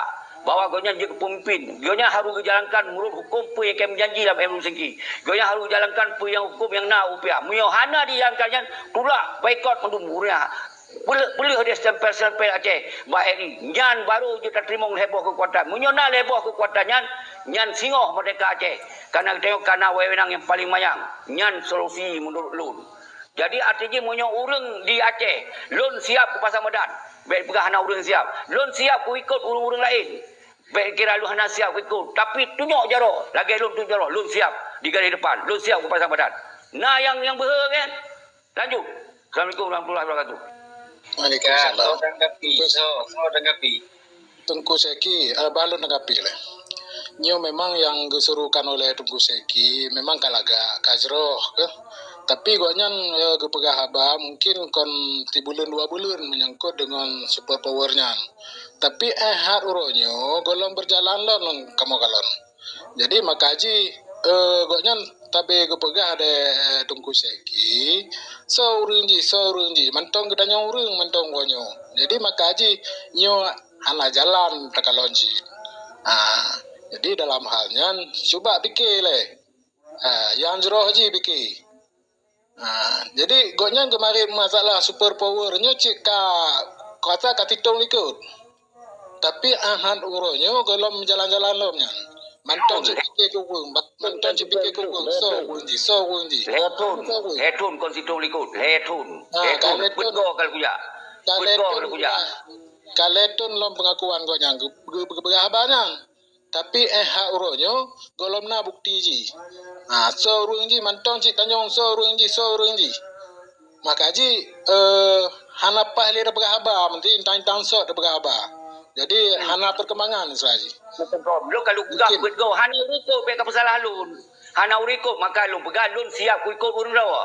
bahwa gobnyan jeuet keu peumimpin. Gobnyan harôh geujalankan meunurot huköm peue nyang ka meujanji lam M O U Helsinki. Gobnyan harôh geujalankan peue nyang huköm nyang na U P A. Meunyoe hana dijalankan nyan, tulak, boikot mandum ureuëng. Peuleueh, peuleueh deh stempel-stempel Aceh bak R I. Nyan barô jeuet tateurimong lhée boh keukuatan. Meunyoe na lhée boh keukuatan nyan, nyan singoh meurdehka Aceh. Kareuna geutanyoe ka na wewenang nyang paleng manyang. Nyan solusi meunurot lôn. Jadi, arti jih meunyoe ureuëng di Aceh, lôn siab keu Pasar Medan. Bék peugah hana ureuëng siab. Lôn siab keu ikot ureuëng-ureuëng laén. Bék kira lôn hana siab keu ikot. Tapi tunyok jaroe, lagée lôn tunyok jaroe, lôn siab di garéh depan. Lôn siab keu Pasar Medan. Na nyang, nyang beuhe kan? Lanjut. Assalamualaikum warahmatullahi wabarakatuh. Waalaikumsalam. Soe tanggapi? Soe, soe tanggapi? Teungku Syeki, eh, bah lôn tanggapi lé. Nyoe memang nyang geusuruhkan oleh Teungku Syeki memang ka lagak, ka jroh keuh. Tapi gobnyan, eh, geupeugah haba mungkin kon sibuleuen dua buleuen menyangkut deungon super power nyan. Tapi eh hat uroe nyoe gohlom beujalan lom kamoe kalon. Jadi maka jih, eh, gobnyan tabe geupeugah deh, eh, Teungku Syeki, soe ureuëng jih, soe ureuëng jih, mantong geutanyong ureuëng mantong uroe nyoe. Jadi maka jih nyoe hana jalan takalon cit. Ha, jadi dalam hal nyan cuba pike lé. Ha, nyang jroh jih pike. Ha, jadi gobnyan geumari masalah super power nyoe cit ka, kata ka titong likot. Tapi ahat uroe nyoe gohlom jalan-jalan lom nyan. Mantong cit pike keu ureuëng, mantong cit pike keu ureuëng, soe ureuëng jih, soe ureuëng jih. Lhée thon, lhée thon kon sitong likot, lhée thon. Ha, lhée thon, lhée thon. Peuet goe ka lheueh kujak. Peuet goe ka lheueh kujak. Ka lhée thon lom peungakuan gobnyan geu-, geu-, geupeugah haba nyan. Tapi eh hat uroe nyoe gohlom na bukti jih. Ha, soe ureuëng jih mantong cit tanyong soe ureuëng jih, soe ureuëng jih. Maka jih, eh, hana paih lé tapeugah haba, meusti intang-intang sot tapeugah haba. Jadi hana perkembangan istilah jih. Lôn ka lôn peugah peuet goe, hana ureuëng ikot bék ka peusalah lôn. Hana ureuëng ikot, maka lôn peugah lôn siab keu ikot ureuëng droe.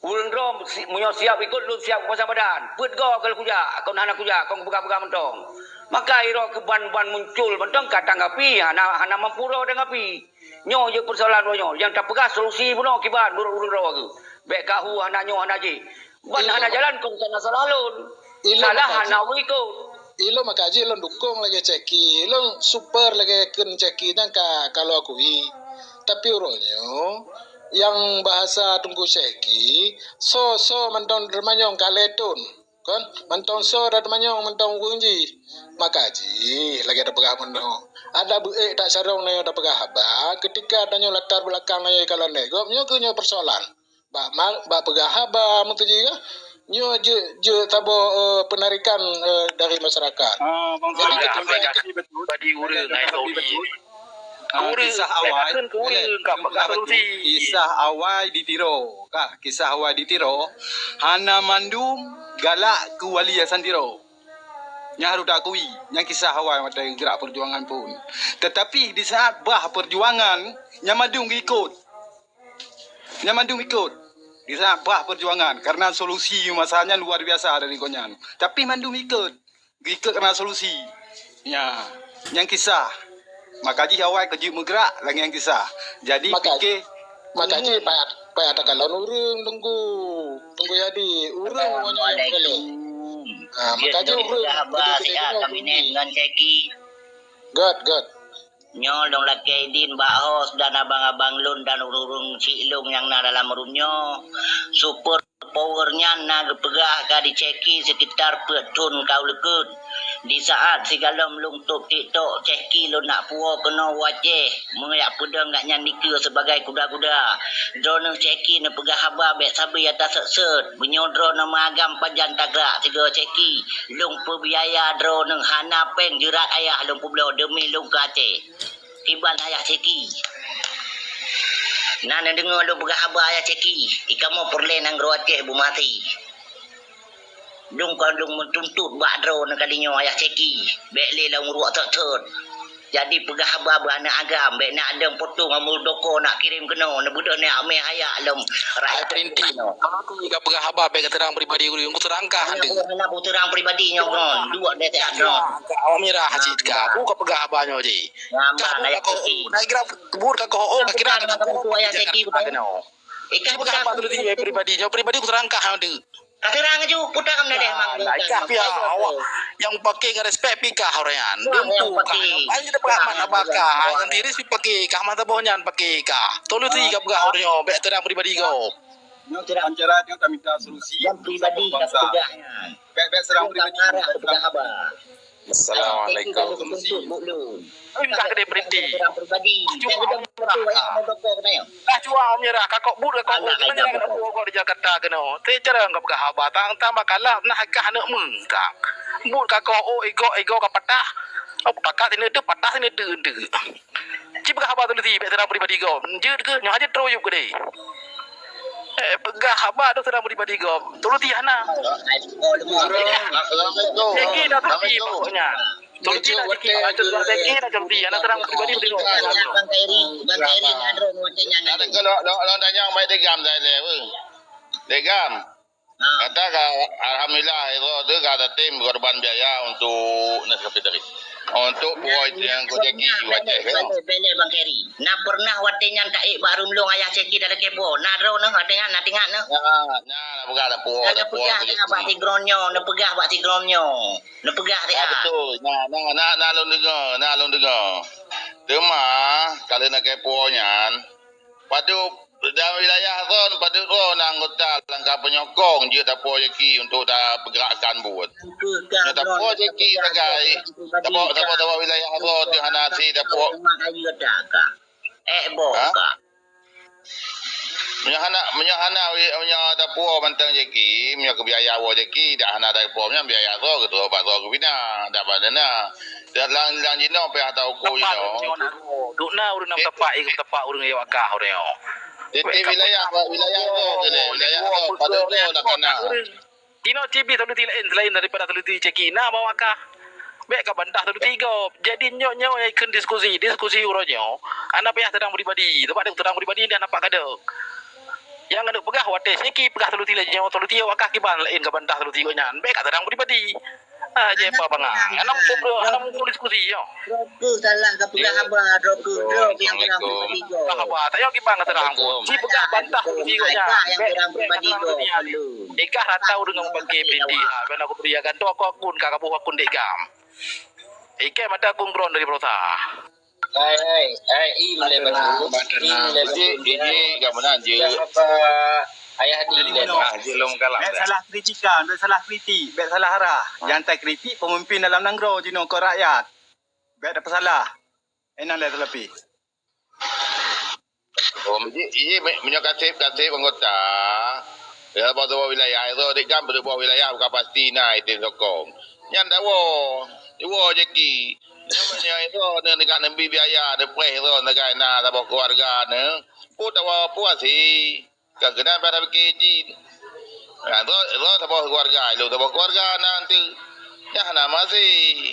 Ureuëng droe si-, meunyoe siab ikot lôn siab keu Pasar Medan. Peuet goe ka lheueh kujak, kon hana kujak, kon peugah-peugah mantong. Maka iroe keu ban-ban muncul mantong ka tanggapi, hana, hana mampu droe tanggapi. Nyoe jeuet peusoalan uroe nyoe. Nyang tapeugah solusi bunoe kiban meunurot ureuëng droe geuh. Bék ka hu hana nyoe hana jih. Ban hana jalan kon hana salah lôn. Salah hana ureuëng ikot. Ilôn maka jih lôn dukong lagée Syeki. Lôn super lagée kheun Syeki nyan ka, ka lôn akui. Tapi uroe nyoe, nyang bahasa Teungku Syeki, soe-soe mantong teumanyong ka lhée thon. Kon, mantong soe dak teumanyong mantong ureuëng jih. Maka jih lagée tapeugah bunoe. Ada beuék tak sarong nyoe tapeugah haba, keutika tanyoe latar beulakang nyoe kalon lé gob nyoe keu nyoe peusoalan. Bak ma-, bak peugah haba meutuji kah? Nyoe jeuet, jeuet saboh, eh, peunarikan, eh, dari masyarakat. Ah, Bang Jadi, Suri, ketika aplikasi betul. Badi ureuëng, ai Saudi. Ah, kisah awai. Kisah awai di Tiro. Kah, kisah awai di Tiro. Hana mandum galak keu wali Hasan Tiro. Nyang harôh taakui, nyang kisah awai watée gerak perjuangan pun. Tetapi di saat bah perjuangan, nyang mandum geuikot. Nyang mandum ikot. Di saat bah perjuangan, karena solusi masa nyan luar biasa dari gobnyan. Tapi mandum ikot. Ikot karena solusi. Ya, nyang kisah. Maka jih awai keu jeuet meugerak lagée nyang kisah. Jadi maka, pike maka jih payah, payah takalon ureuëng Teungku. Teungku Yadi, ureuëng nyoe. Ha, maka jih ureuëng. Haba siat kabinet ngon Syeki. Good, good. Nyoe lôn lakée idin bak hos dan abang-abang lôn dan ureuëng-ureuëng syiek lôn nyang na dalam rumoh nyoe. Super power nyan na geupeugah ka di Syeki sekitar peuet thon ka u likot. Di saat sigohlom lôn top TikTok, Syeki lôn nak puwoe keunoe u Aceh, meunyoe peudong gobnyan dikeue sibagai kuda-kuda. Droeneueh Syeki neupeugah haba bék sabe ata sot-sot. Meunyoe droeneueh meuagam pajan tagrak sigoe Syeki, lôn peubiaya droeneueh hana péng jeurat ayah lôn peubloe deumi lôn keu Aceh. Kiban ayah Syeki. Na neudeungoe lôn peugah haba ayah Syeki, i kamoe peureulée nanggroe Aceh beumaté. Lôn kon lôn meutuntut bak droeneueh kali nyoe ayah Syeki, bék lé lôn ruek thot-thot. Jadi peugah haba bak aneuk agam, bék na adong potong amur doko nak kirém keunoe, neubeudôh neuk mé hayak lom rakyat. Ai perinti, kamoe ka peugah haba bék ka seurang pribadi ureuëng, ku seurang kah. Hana ku seurang pribadi nyoe kon, duek deh siat droe. Awak mirah cit ka, ku ka peugah haba nyoe jih. Ngambang ayah Syeki. Nah, kira buet ka keuh, oh, ka kira ka keuh. Ayah Syeki betul. Ikan peugah haba tu pribadi, nyoe pribadi ku seurang kah hana deungoe. Tapi rang aju putar kam nadeh mang. Tapi ya, awak yang pakai ka respect pi kah orang nyan. Dumpu kah. Ai kita peugah mana bakah. Yang tiris pi pakai kah mata boh nyan pakai kah. Tolu ti ka peugah orang nyoe bek terang pribadi kau. Nyoe tidak bicara, nyoe ka minta solusi. Yang pribadi ka peugah. Bek bek serang pribadi. Peugah haba. Assalamualaikum. Tapi minta kedai berhenti. Dah jua menyerah, kakok but kakok but menyerah kena buat di Jakarta kena. Saya cara enggak peugah haba tang tang makalah nah kah aneuk meung tang. But kakok oh ego ego ka patah. Pakat sini tu patah sini tu tu. Ci peugah haba tu lesi bek serang pribadi kau. Jeuet ke nyoh aja teroyup ke deh. Eh, peugah haba tu sedang pribadi gob. Tuluti hana. Assalamualaikum. Jeki dah tuluti pokoknya. Tuluti dah jeki, jeki dah tuluti. Hana sedang pribadi pribadi gob. Bang Khairi, Bang Khairi, ada mau tanya. Ada kalau lo lo tanya mai degam dah le. Degam. Kata ka alhamdulillah itu tu ka tatim korban biaya untuk nas kapitali. Untuk puai yang kau jeki wajah kan. Bele Bang Khairi. Nah pernah watèe nyan ka ék bak ruem lôn ayah Ceki dalam kepo. Na droe neuh watèe nyan na tingat neuh. Nah, nah, nah peugah dah puo, dah puo. Neupeugah bak si Gronyo, neupeugah bak si Gronyo. Neupeugah si ah. Betul. Nah, nah, nah, nah lôn dengar, nah lôn dengar. Teuma kalau nak kepo nyan, padub dalam wilayah kon padub droe na anggota langkah penyokong jeuet tapuo Ceki untuk ta pergerakan buet. Nyoe tapuo Ceki sagai. Tapuo, tapuo, tapuo wilayah droe teuh hana si tapuo. Eh, boh ka. Meunyoe hana, meunyoe hana, meunyoe tapuo mantong Jeki, meunyoe keu biaya woe Jeki, dak hana tapuo nyan biaya soe geutuwoe bak soe geubina, dak bak na. Dan lam, lam jinoe pih ata uku jinoe. Duk na ureueng nam tapak, tapak ureueng Yewakah ureueng nyoe. Jadi wilayah, wilayah soe keu lé, wilayah soe, padub soe dak kana. Tinoe cit bit solusi laén selain daripada solusi Ceki na bak Wakah. Bèk ka bantah solusi gob. Jadi nyoe nyoe nyang ikheun diskusi, diskusi uroe nyoe. Hana payah tadang pribadi, sabab tadang pribadi dia nampak kadok. Nyang keuneuk peugah watèe Ceki peugah solusi laén nyoe, solusi Wakah kiban laén ka bantah solusi gobnyan. Bèk ka tadang pribadi. Ah, je apa bangai. Hana muphom, hana muphom diskusi nyoe. Droe keuh salah ka peugah haba, droe keuh, droe nyang kurang pribadi gob. Peugah haba, tanyoe kiban ka tadang. Ci peugah bantah solusi gobnyan. Nyang kurang pribadi gob. Ikah rata ureueng nyang pakai piti ha, keunan aku beri akan tu aku akun ka kabuh akun dek gam. Ikai mata akun ground dari Prosa. Hai hai hai i mulai baru. I mulai baru. Ini gam mana je. Apa ayah di le. Ah, je lom kalam. Bèk salah kritikan, bèk salah kritik, bèk salah arah. Yang tak kritik pemimpin dalam nanggroe jinoe keu rakyat. Bèk ada pesalah. Inan le telapi. Oh, meunyoe, iya, meunyoe kaseb, kaseb anggota, ya, bak saboh wilayah, itu dik kan, saboh wilayah bukan pasti na item sokong. Nyan dawa, dawa Jeki. Nyan meunyoe itu, na dekat nembi biaya, na preh itu, na gai na saboh keluarga, na. Pun dawa puas sih. Ka keunan pada pike cit. Ha, droe, droe saboh keluarga, lôn saboh keluarga na eunteuk. Nyan hana maséh.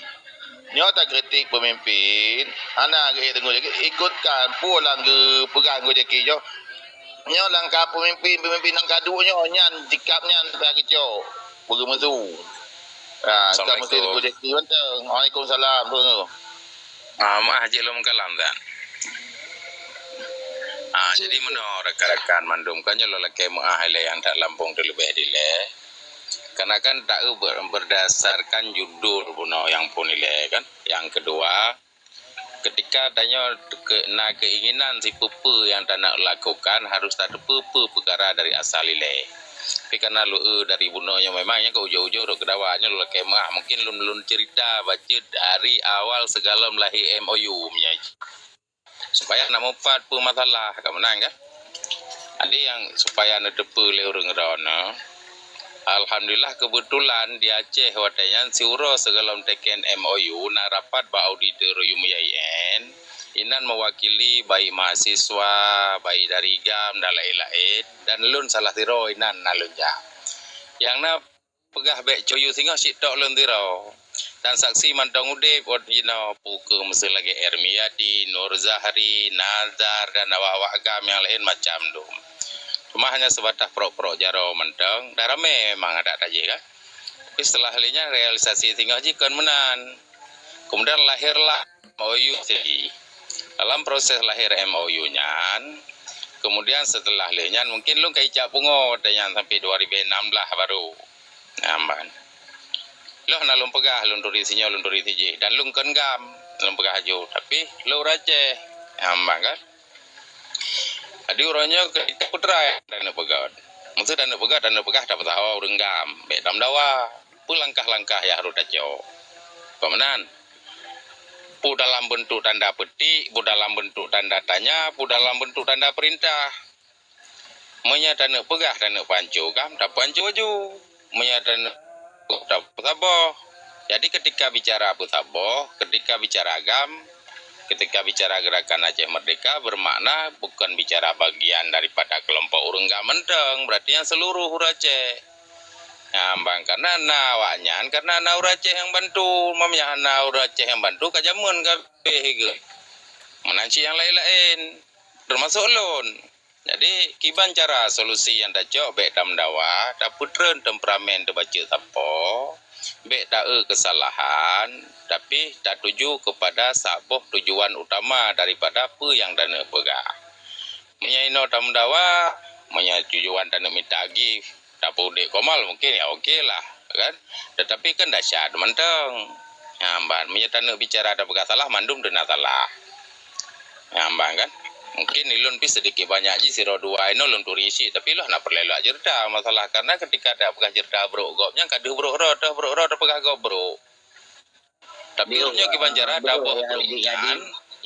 Nyoe takritik peumimpin, hana geuék deungoe, ikutkan peue nyang geupeugah Teungku Jacky nyoe. Nyoe langkah peumimpin, peumimpin nyang ka duek nyoe, nyan sikap nyan ka geucok, beugeumeusu. Ha, ka meusu Teungku Jacky mantong. Waalaikumsalam, Teungku. Ah, meu'ah jih lom kalam tan. Ah, jadi meunoe rakan-rakan mandum, kan nyoe lôn lakèe meu'ah ilèe nyang that lampôh teuleubèh dilèe. Karena kan taeu ber-, berdasarkan judul bunoe nyang phôn ilèe kan. Yang kedua, ketika tanyoe ke-, na keinginan sipeue-peue nyang taneuk lakukan, harus tateupeue peue peukara dari asal ilèe. Tapi karena lôn, eh, dari bunoe nyoe memang nyan keu ujong-ujong rot keu dawa nyoe lôn lakèe meu'ah. Mungkin lôn, lôn cerita bacut dari awal sigohlom lahé M O U meunyoe. Supaya na mupat peue masalah, ka meunan kan? Jadi nyang supaya neuteupeue lé ureueng droeneuh, alhamdulillah keubeutulan di Aceh watèe nyan siuroe sigohlom teken M O U na rapat bak auditorium I A I N, inan mewakili baik mahasiswa, baik dari gam dan laén-laén, dan lôn salah sidroe inan na lôn jak. Nyang na peugah bèk cuyue singoh cit tok lôn sidroe. Dan saksi mantong udép ôt jinoe, peue keuh meuseu lagèe Ermiadi, Nur Zahri, Nazar dan awak-awak gam nyang laén macam dum. Cuma hanya seubatas prok-prok jaroe mantong, dan ramè memang adak tajih kan. Tapi setelah lé nyan realisasi singoh jih kon meunan. Kemudian lahirlah M O U tadi. Dalam proses lahir M O U nyan, Kemudian setelah lheueh nyan mungkin lôn ka icak pungo watèe nyan sampai dua ribu enam belas baru. Nah, ban. Lôn hana lôn peugah lôn turi sinyoe, lôn turi sijih, dan lôn kon GAM, lôn peugah laju, tapi lôn ureueng Aceh. Nah, ban kan? Jadi uroe nyoe keudroe taneuk peugah. Meuseu taneuk peugah, taneuk peugah tapeusaho ureueng GAM, bèk tameudawa. Peue langkah-langkah nyang harôh tacok? Peue meunan? Peue dalam beuntuk tanda peutik, peue dalam beuntuk tanda tanya, peue dalam beuntuk tanda peurintah. Meunyoe taneuk peugah, taneuk peuhanco GAM, tapeuhanco laju. Meunyoe taneuk tapeusaboh. Jadi ketika bicara peusaboh, ketika bicara GAM, ketika bicara Gerakan Aceh Merdeka, bermakna bukan bicara bagian daripada kelompok ureueng GAM mantong, berarti nyan seluruh ureueng Aceh. Nah, ban, karena na awaknyan, karena na ureueng Aceh nyang bantu. Meunyoe hana ureueng Aceh nyang bantu, ka jameun kabeh geuh. Meunan cit nyang laén-laén, termasuk lôn. Jadi, kiban cara solusi nyang tacok, bèk tameudawa, tapeutreun temperamen teubacut sapo, bèk taeu keusalahan, tapi tatuju kepada saboh tujuan utama daripada peue nyang taneuk peugah. Meunyoe inoe tameudawa, meunyoe tujuan taneuk mita gift, tapeuudép Komal mungkin ya oke lah, kan? Tetapi kan dahsyat mantong. Nah, ban, meunyoe taneuk bicara tapeugah salah, mandum teuna salah. Nah, ban, kan? Mungkin ilôn pih sedikit banyak jih sidroe dua inoe lôn turi cit, tapi lôn hana peureulèe lôn jak ceurita masalah, karena ketika tapeugah ceurita brôk gob nyan ka deuh brôk droe, toh brôk droe tapeugah gob brôk. Tapi ureueng nyoe kiban cara taboh brôk nyan,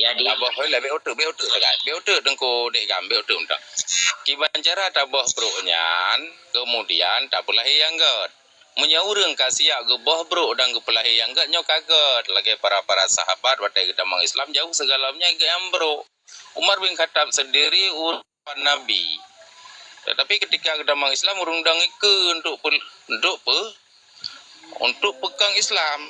taboh, hei, bèk uteuk, bèk uteuk sagai. Bèk uteuk Teungku Dek GAM, bèk uteuk mantong. Kiban cara taboh brôk nyan, kemudian tapeulahé nyang gèt. Meunyoe ureueng ka siap geuboh brôk dan geupeulahé nyang gèt, nyoe ka gèt. Lagèe para-para sahabat watèe geutamong Islam, jauh segala meunyoe geuh nyang brôk. Umar bin Khattab sendiri urusan Nabi. Tetapi ketika geutamong Islam, ureueng dong ikeue untuk pe-, untuk pe-, untuk peukong Islam.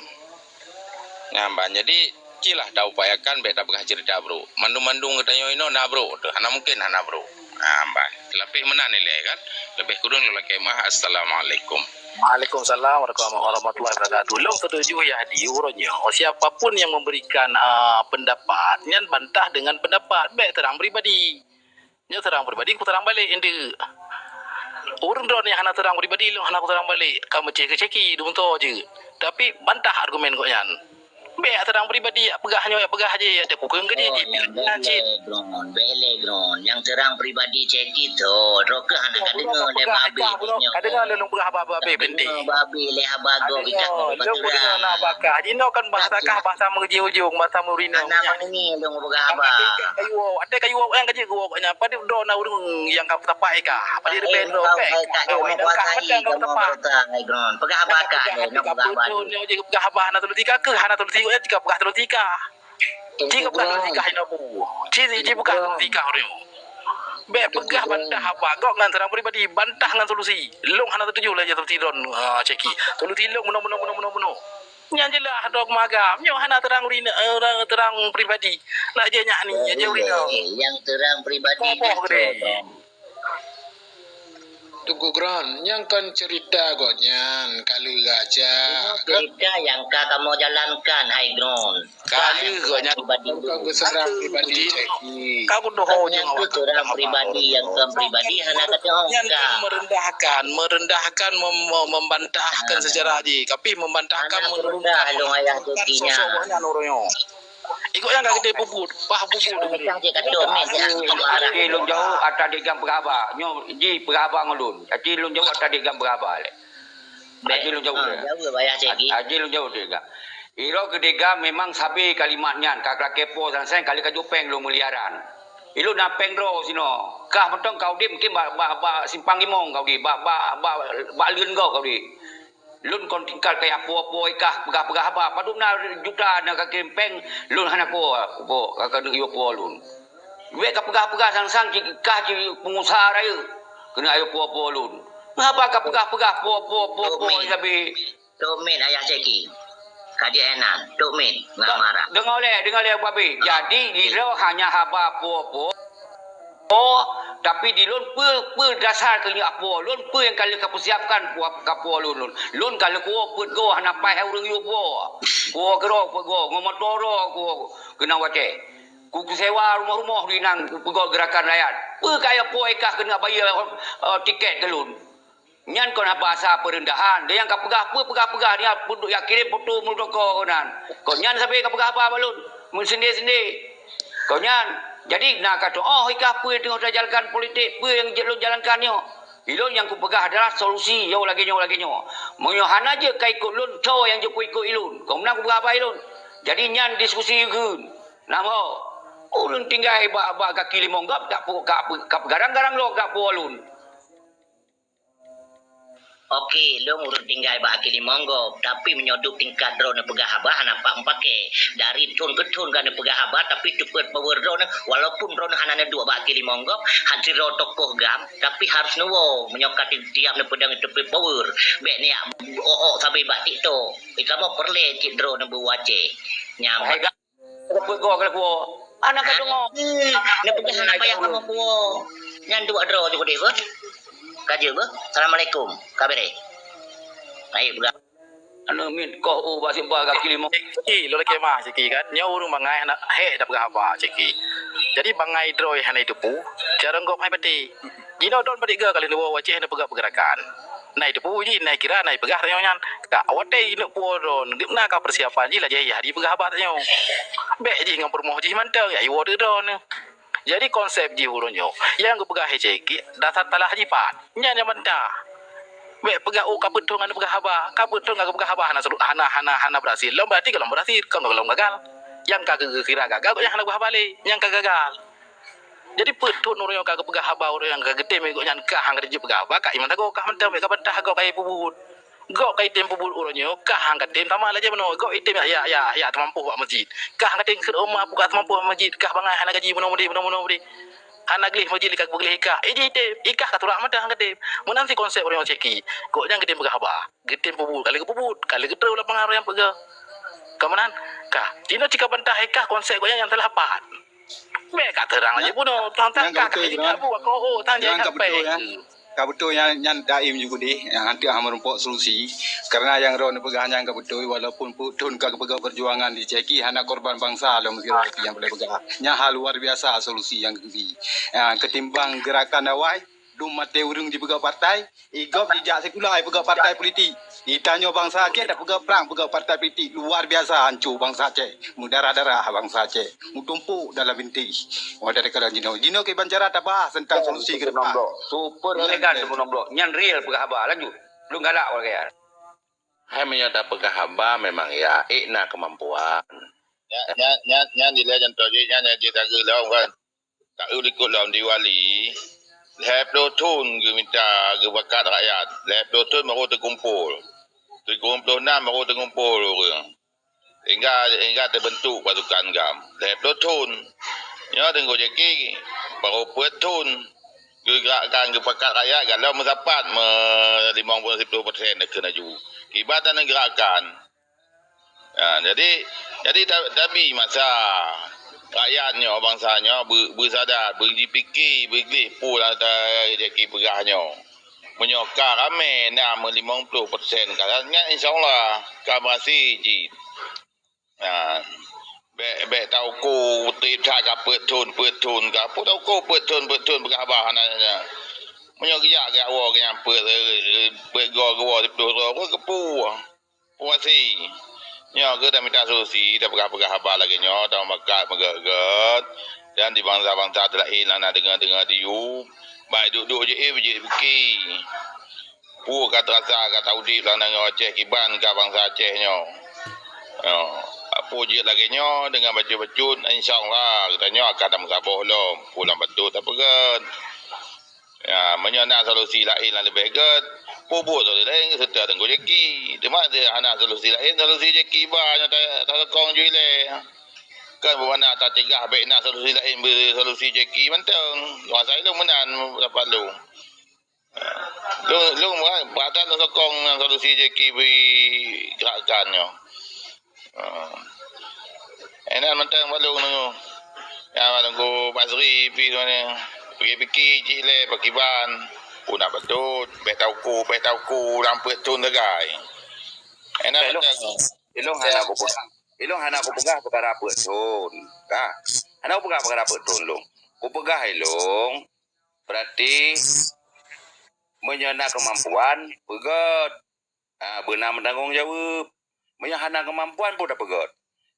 Nah, ban, jadi, cilah taupayakan bèk tapeugah ceurita brôk. Mandum-mandum geutanyoe inoe na brôk teuh, hana mungkin hana brôk. Nah, ban. Leubeh meunan ilèe kan. Leubeh kureueng lôn lakèe meu'ah. Assalamualaikum. Waalaikumsalam warahmatullahi wabarakatuh. Lôn setuju, Yahdi, uroe nyoe siapa pun yang memberikan, ah, pendapat, nyan bantah dengan pendapat, bèk serang pribadi. Nyoe serang pribadi, kuserang balek, eunteuk. Ureueng droeneuh nyang hana serang pribadi, lôn hana kuserang balek. Ka meucéh keu Syeki, dumtoe jeuet. Tapi bantah argumen gobnyan. Bèk serang pribadi, jak peugah nyoe, jak peugah jih, jak kukheun keu jih, jih, bèk lé, Gron, bèk lé, Gron. Nyang serang pribadi Syeki tho, droe keuh hana ka deungoe lé babi nyoe. Ka deungoe lôn peugah haba-haba bèk, Binti. Babi lé haba gob, lôn peugah na bakah. Jinoe kan bahasa kah, bahasa meujih ujong, bahasa meurinong. Hana meungieng lôn peugah haba. Até kayu wok, até kayu wok nyang ka jeuet geuwok nyan. Padub droe na ureueng nyang ka tapak ika. Padub leubeh droe ka ika. Nyang ka mantong ka tapak. Peugah haba ka lé, nyang peugah haba. Nyoe jih peugah haba hana solusi ka keuh, hana solusi ka peugah solusi ka. Jih ka peugah solusi ka inoe bu. Jih, jih peugah solusi ka ureueng. Bèk peugah bantah haba. Gok ngon serang pribadi, bantah ngon solusi. Lôn hana setuju lé solusi droen, ah, Syeki. Solusi lôn meunoe, meunoe, meunoe, meunoe, meunoe. Nyan jeulaih dok magam. Nyoe hana terang ureueng, eh, terang pribadi. Nak jeuet nyak ni, jeuet ureueng. Nyang terang pribadi Teungku Gron. Teungku Gron, nyang kon cerita gobnyan, ka lheueh aja. Cerita nyang ka kamoe jalankan, hai Gron. Ka lheueh gobnyan. Bukan geuserang pribadi Syeki. Ka geudoh nyang tu serang pribadi, nyang kon pribadi hana ka teuh. Nyan kan merendahkan, merendahkan, mem-, mem-, membantahkan sejarah jih. Tapi membantahkan, menurunkan, menghancurkan sosok gobnyan ureueng nyoe. Ikut nyang ka geude bubut, bah bubut. Aci lôn jaweueb ata Dek GAM peugah haba. Nyoe jih peugah haba ngon lôn. Aci lôn jaweueb ata Dek GAM peugah haba lé. Aci lôn jaweueb. Aci lôn jaweueb Dek GAM. Iro keu Dek GAM memang sabe kalimat nyan, ka lakèe po sang-sang ka lheueh ka jok pèng lôn miliaran. Ilôn na pèng droe sinoe. Kah mantong ka udép mungkin bak, bak, bak simpang limong ka udép, bak, bak, bak, bak leuen gob ka udép. Lôn kon tingkat kajak po-po ikah peugah-peugah haba. Padub na juta na kakirém pèng, lôn hana po, po, ka keuneuk yue po lôn. Bèk kapeugah-peugah sang-sang cit kah cit peungusaha rayeuk. Keuneuk yue po-po lôn. Mengapa kapeugah-peugah po, po, po, po sabe? Tok Mit, Ayah Syeki. Ka jeuet nan, Tok Mit, nggak marah. Deungoe lé, deungoe lé, Babe. Jadi, di lôn hanya haba po-po. Oh, tapi di lôn peue, peue dasar keu nyoe po lôn, peue nyang ka lheueh kapeusiapkan po, ka po lôn, lôn. Lôn ka lheueh kuwoe peuet goe hana paih ureueng yue po. Kuwoe keudroe peuet goe, ngon moto droe kuwoe keunan watèe. Ku, kusewa rumoh-rumoh di nan, kupeugöt geurakan rakyat. Peue kaya po ikah keuneuk bayeue, eh, tiket keu lôn? Nyan kon bahasa peureundahan. Dan nyang kapeugah peue, peugah-peugah nyan, peuduek nyang kirém foto meureutokoe keunan. Kon nyan sabe kapeugah haba bak lôn, meusendiri-sendiri. Kon nyan, jadi na ka tuoh ikah peue nyang teungoh tajalankan politik, peue nyang jeuet lôn jalankan nyoe. Ilôn nyang kupeugah adalah solusi, nyoe lagèe nyoe, lagèe nyoe. Meunyoe hana jeuet ka ikot lôn, soe nyang jeuet kuikot ilôn? Kon meunan kupeugah haba ilôn. Jadi nyan diskusi kheun. Nah, ho. Ureueng tinggai bak, bak kaki limong gob, dak pu-, ka, ka peugarang-garang lom dak puwoe lôn. Oke, lôn ureueng tinggai bak kaki limong gob, tapi meunyoe duek tingkat droeneuh peugah haba hana pat meupaké. Dari thon keu thon ka neupeugah haba, tapi teupeu power droeneuh, walaupun droeneuh hana neuduek bak kaki limong gob, han sidroe tokoh gam, tapi harus neuwoe meunyoe ka ti-, tiep neupeudong teupeu power. Bèk neujak ôk-ôk sabe bak TikTok. Kamoe peureulèe cit droeneuh beuwoe Aceh. Nyan. Hai, bak Ka peugot ka lakoe. Aneuk ka deungoe. Neupeugah hana payah kamoe puwoe. Nyan dua droe ju keudeh beuh. Ka jeuet beuh. Assalamualaikum. Ka bereh. Baik, peugah. Aneuk miet koh u bak simba kaki limong. Ceki, lôn lakèe mah Ceki kan. Nyoe ureueng bangai hana hék tapeugah haba Ceki. Jadi bangai droe hana jiteupeue. Carông gob hai patéh. Jinoe droeneuh padit goe ka lheueh neuwoe u Aceh neupeugah peugerakan. Na jiteupeue jih, na jikira, na jipeugah tanyoe nyan. Ka watèe jineuk puwoe droeneuh, na ka peusiapan jih lagèe yah jipeugah haba tanyoe. Bèk jih ngon peurumoh jih mantong, jak jiwoe teuk droeneuh. Jadi konsep jih uroe nyoe, nyang geupeugah Ceki, dasar talah jipat. Nyan nyang bantah. Bèk peugah, "Oh, ka peuet thon hana peugah haba." Ka peuet thon ka geupeugah haba hana selu-, hana, hana, hana berhasil. Lom berarti golom berhasil, kon golom gagal. Nyang ka geukira gagal, gobnyan hana peugah haba lé. Nyang ka gagal. Jadi peuet thon ureueng nyang ka geupeugah haba, ureueng nyang ka geutém gobnyan ka han ka jeuet peugah haba, ka iman sagoe kah mantong, bèk ka bantah gob ka jipeubuet. Gob ka jitém peubuet uroe nyoe, kah han ka tém sama lagèe bunoe, gob jitém ya, ya, ya, ya teumampôh bak masjid. Kah han ka tém kheun oma peugah teumampôh bak masjid, kah bangai hana gaji bunoe mudeh, bunoe, bunoe mudeh. Hana gleh masjid ka geugleh ikah. Eh, jitém, ikah ka teurak mantong han ka tém. Meunan cit konsep ureueng nyang Ceki. Gobnyan geutém peugah haba, geutém peubuet, ka lheueh geupeubuet, ka lheueh geutrôn lapangan ureueng nyang peugah. Ka meunan, kah. Jinoe cit ka bantah ikah konsep gobnyan nyang salah pat. Bèk ka teurang lagèe bunoe, tang-tang nyang ka kah beutôi, jih Bang. Ka buet, ko, oh, tang nyang jai ka sampai beutôi, ya. Ka beutôi nyan, nyan Daim ju keudeh, nyang hantu hana meurumpok solusi. Karena nyang droeneuh peugah nyan ka beutôi, walaupun peuet thon ka geupeugah perjuangan di Ceki, hana korban bangsa lom sidroe nyang boleh peugah. Nyan hal luar biasa solusi nyang geubi. Ya, ketimbang gerakan awai, dum maté ureueng jipeugah partai, Igob jijak sikula, ipeugah partai politik. Itanyoe bansa Aceh tapeugah prang, peugah partai politik. Luar biasa hancô bansa Aceh. Meudarah-darah bansa Aceh. Meutumpôk dalam bintéh. Wah, dari kala jinoe. Jinoe kiban cara tabahas tentang solusi ke depan. Super elegan, super nombor. Nyan real peugah haba. Lanjut. Lôn galak, Wan Gayar. Hai meunyoe tapeugah haba memang ya, ék na keumampuan. Nyan, nyan, nyan, nyan dilèe contoh jih, nyan, nyan jih tageulong kan. Ka eu likot lom di Wali, lhèe ploh thon geumita geupakat rakyat, lhèe ploh thon baru teukumpul, tujoh ploh nam baru teukumpul ureueng, hingga, hingga teubeuntuk pasukan gam, lhèe ploh thon. Nyoe Teungku Jeki, baru peuet thon geugrakkan geupakat rakyat, galom meusapat meulimong ploh siploh persen takheun laju. Kiban taneuk grakkan. Ha, jadi, jadi ta-, tabi masa rakyat nyoe, bansa nyoe beu-, beusada, beujipike, beugleh peue nyang ta-, Jeki peugah nyoe. Meunyoe ka ramè na meulimong ploh persen ka, nyan insya Allah ka berhasil cit. Ha, bèk, bèk tauko trép that ka peuet thon, peuet thon ka. Peue tauko peuet thon, peuet thon peugah haba hana nyan. Meunyoe geujak geuwoe keu nyang peuet, peuet goe geuwoe siploh droe, peue keupeue? Puasi. Nyoe keuh tamita solusi, tapeugah-peugah haba lagèe nyoe, tamubakat meugèt-gèt, dan di bansa-bansa laén hana deungoe-deungoe diyueb. Bak duek-duek jih, eh, jipike. Peue ka teurasa ka taudép lam nanggroe Aceh kiban ka bansa Aceh nyoe. Nyoe, peue jeuet lagèe nyoe deungon bacut-bacut, insya Allah geutanyoe akan tameusaboh lom, peue nyang beutôi tapeugèt. Ya, meunyoe na solusi laén nyang leubeh gèt, peubuet solusi laén seutôt Teungku Jeki. Teuma hana solusi laén, solusi Jeki ba nyoe ta-, tasokong ju ilèe. Kan bubana tacegah bèk na solusi laén, beu solusi Jeki mantong. Masa ilôn meunan dapat lôn. Lôn, lôn ba-, bak that lôn sokong ngon solusi Jeki bri gerakan nyoe. Ha. Inan mantong balong nunggu. Ya, balong ku Basri pi tu ni. Pike-pike cit lé pakiban. Puna beutôi, bèk tauko, bèk tauko, lam peuet thon sagai. Inan mantong. Ilong hana kupeugah. Ilong hana kupeugah peukara peuet thon. Ka. Hana kupeugah pakon dapeuet thon lôn. Kupeugah ilôn, berarti meunyoe na keumampuan, peugöt. Ah, beuna meutanggong jaweueb. Meunyoe hana keumampuan pun tapeugöt.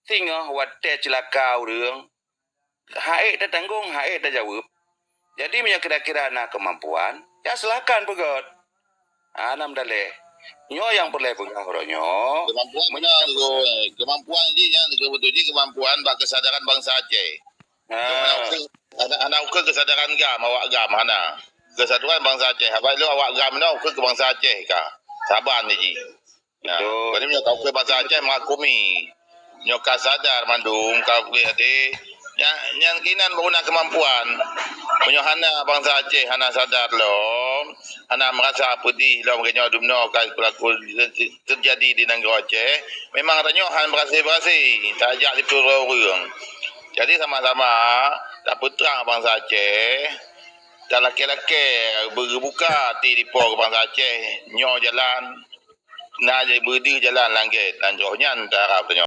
Singoh watèe ceulaka ureueng, han ék tatanggong, han ék tajaweueb. Jadi meunyoe kira-kira na keumampuan, ya silahkan peugöt. Ah, hana meudaléh. Nyoe nyang peureulèe peugah uroe nyoe. Keumampuan beuna, keumampuan jih nyan, beutôi jih keumampuan bak keusadaran bansa Aceh. Ah. Hana ukeue, hana, hana ukeue keusadaran GAM, awak GAM, hana. Keusatuan bansa Aceh. Haba ilôn awak GAM nyoe ukeue keu bansa Aceh ka. Saban jih. Nah, beutôi. Jadi meunyoe ka ukeue bansa Aceh meuhakumi. Nyoe ka sadar mandum ka ukeue até. Nyan, nyan keunan baru na keumampuan. Meunyoe hana bansa Aceh hana sadar lom, hana meurasa peudih lom keu nyoe dumnoe ka beulaku teujadi di nanggroe Aceh, memang tanyoe han beurasé-beurasé tajak sipeue ureueng. Jadi sama-sama tapeutrang bansa Aceh, talakèe-lakèe beu-, geubuka até dipo keu bansa Aceh, nyoe jalan, na beudeuh jalan langét, dan jroh nyan taharap tanyoe.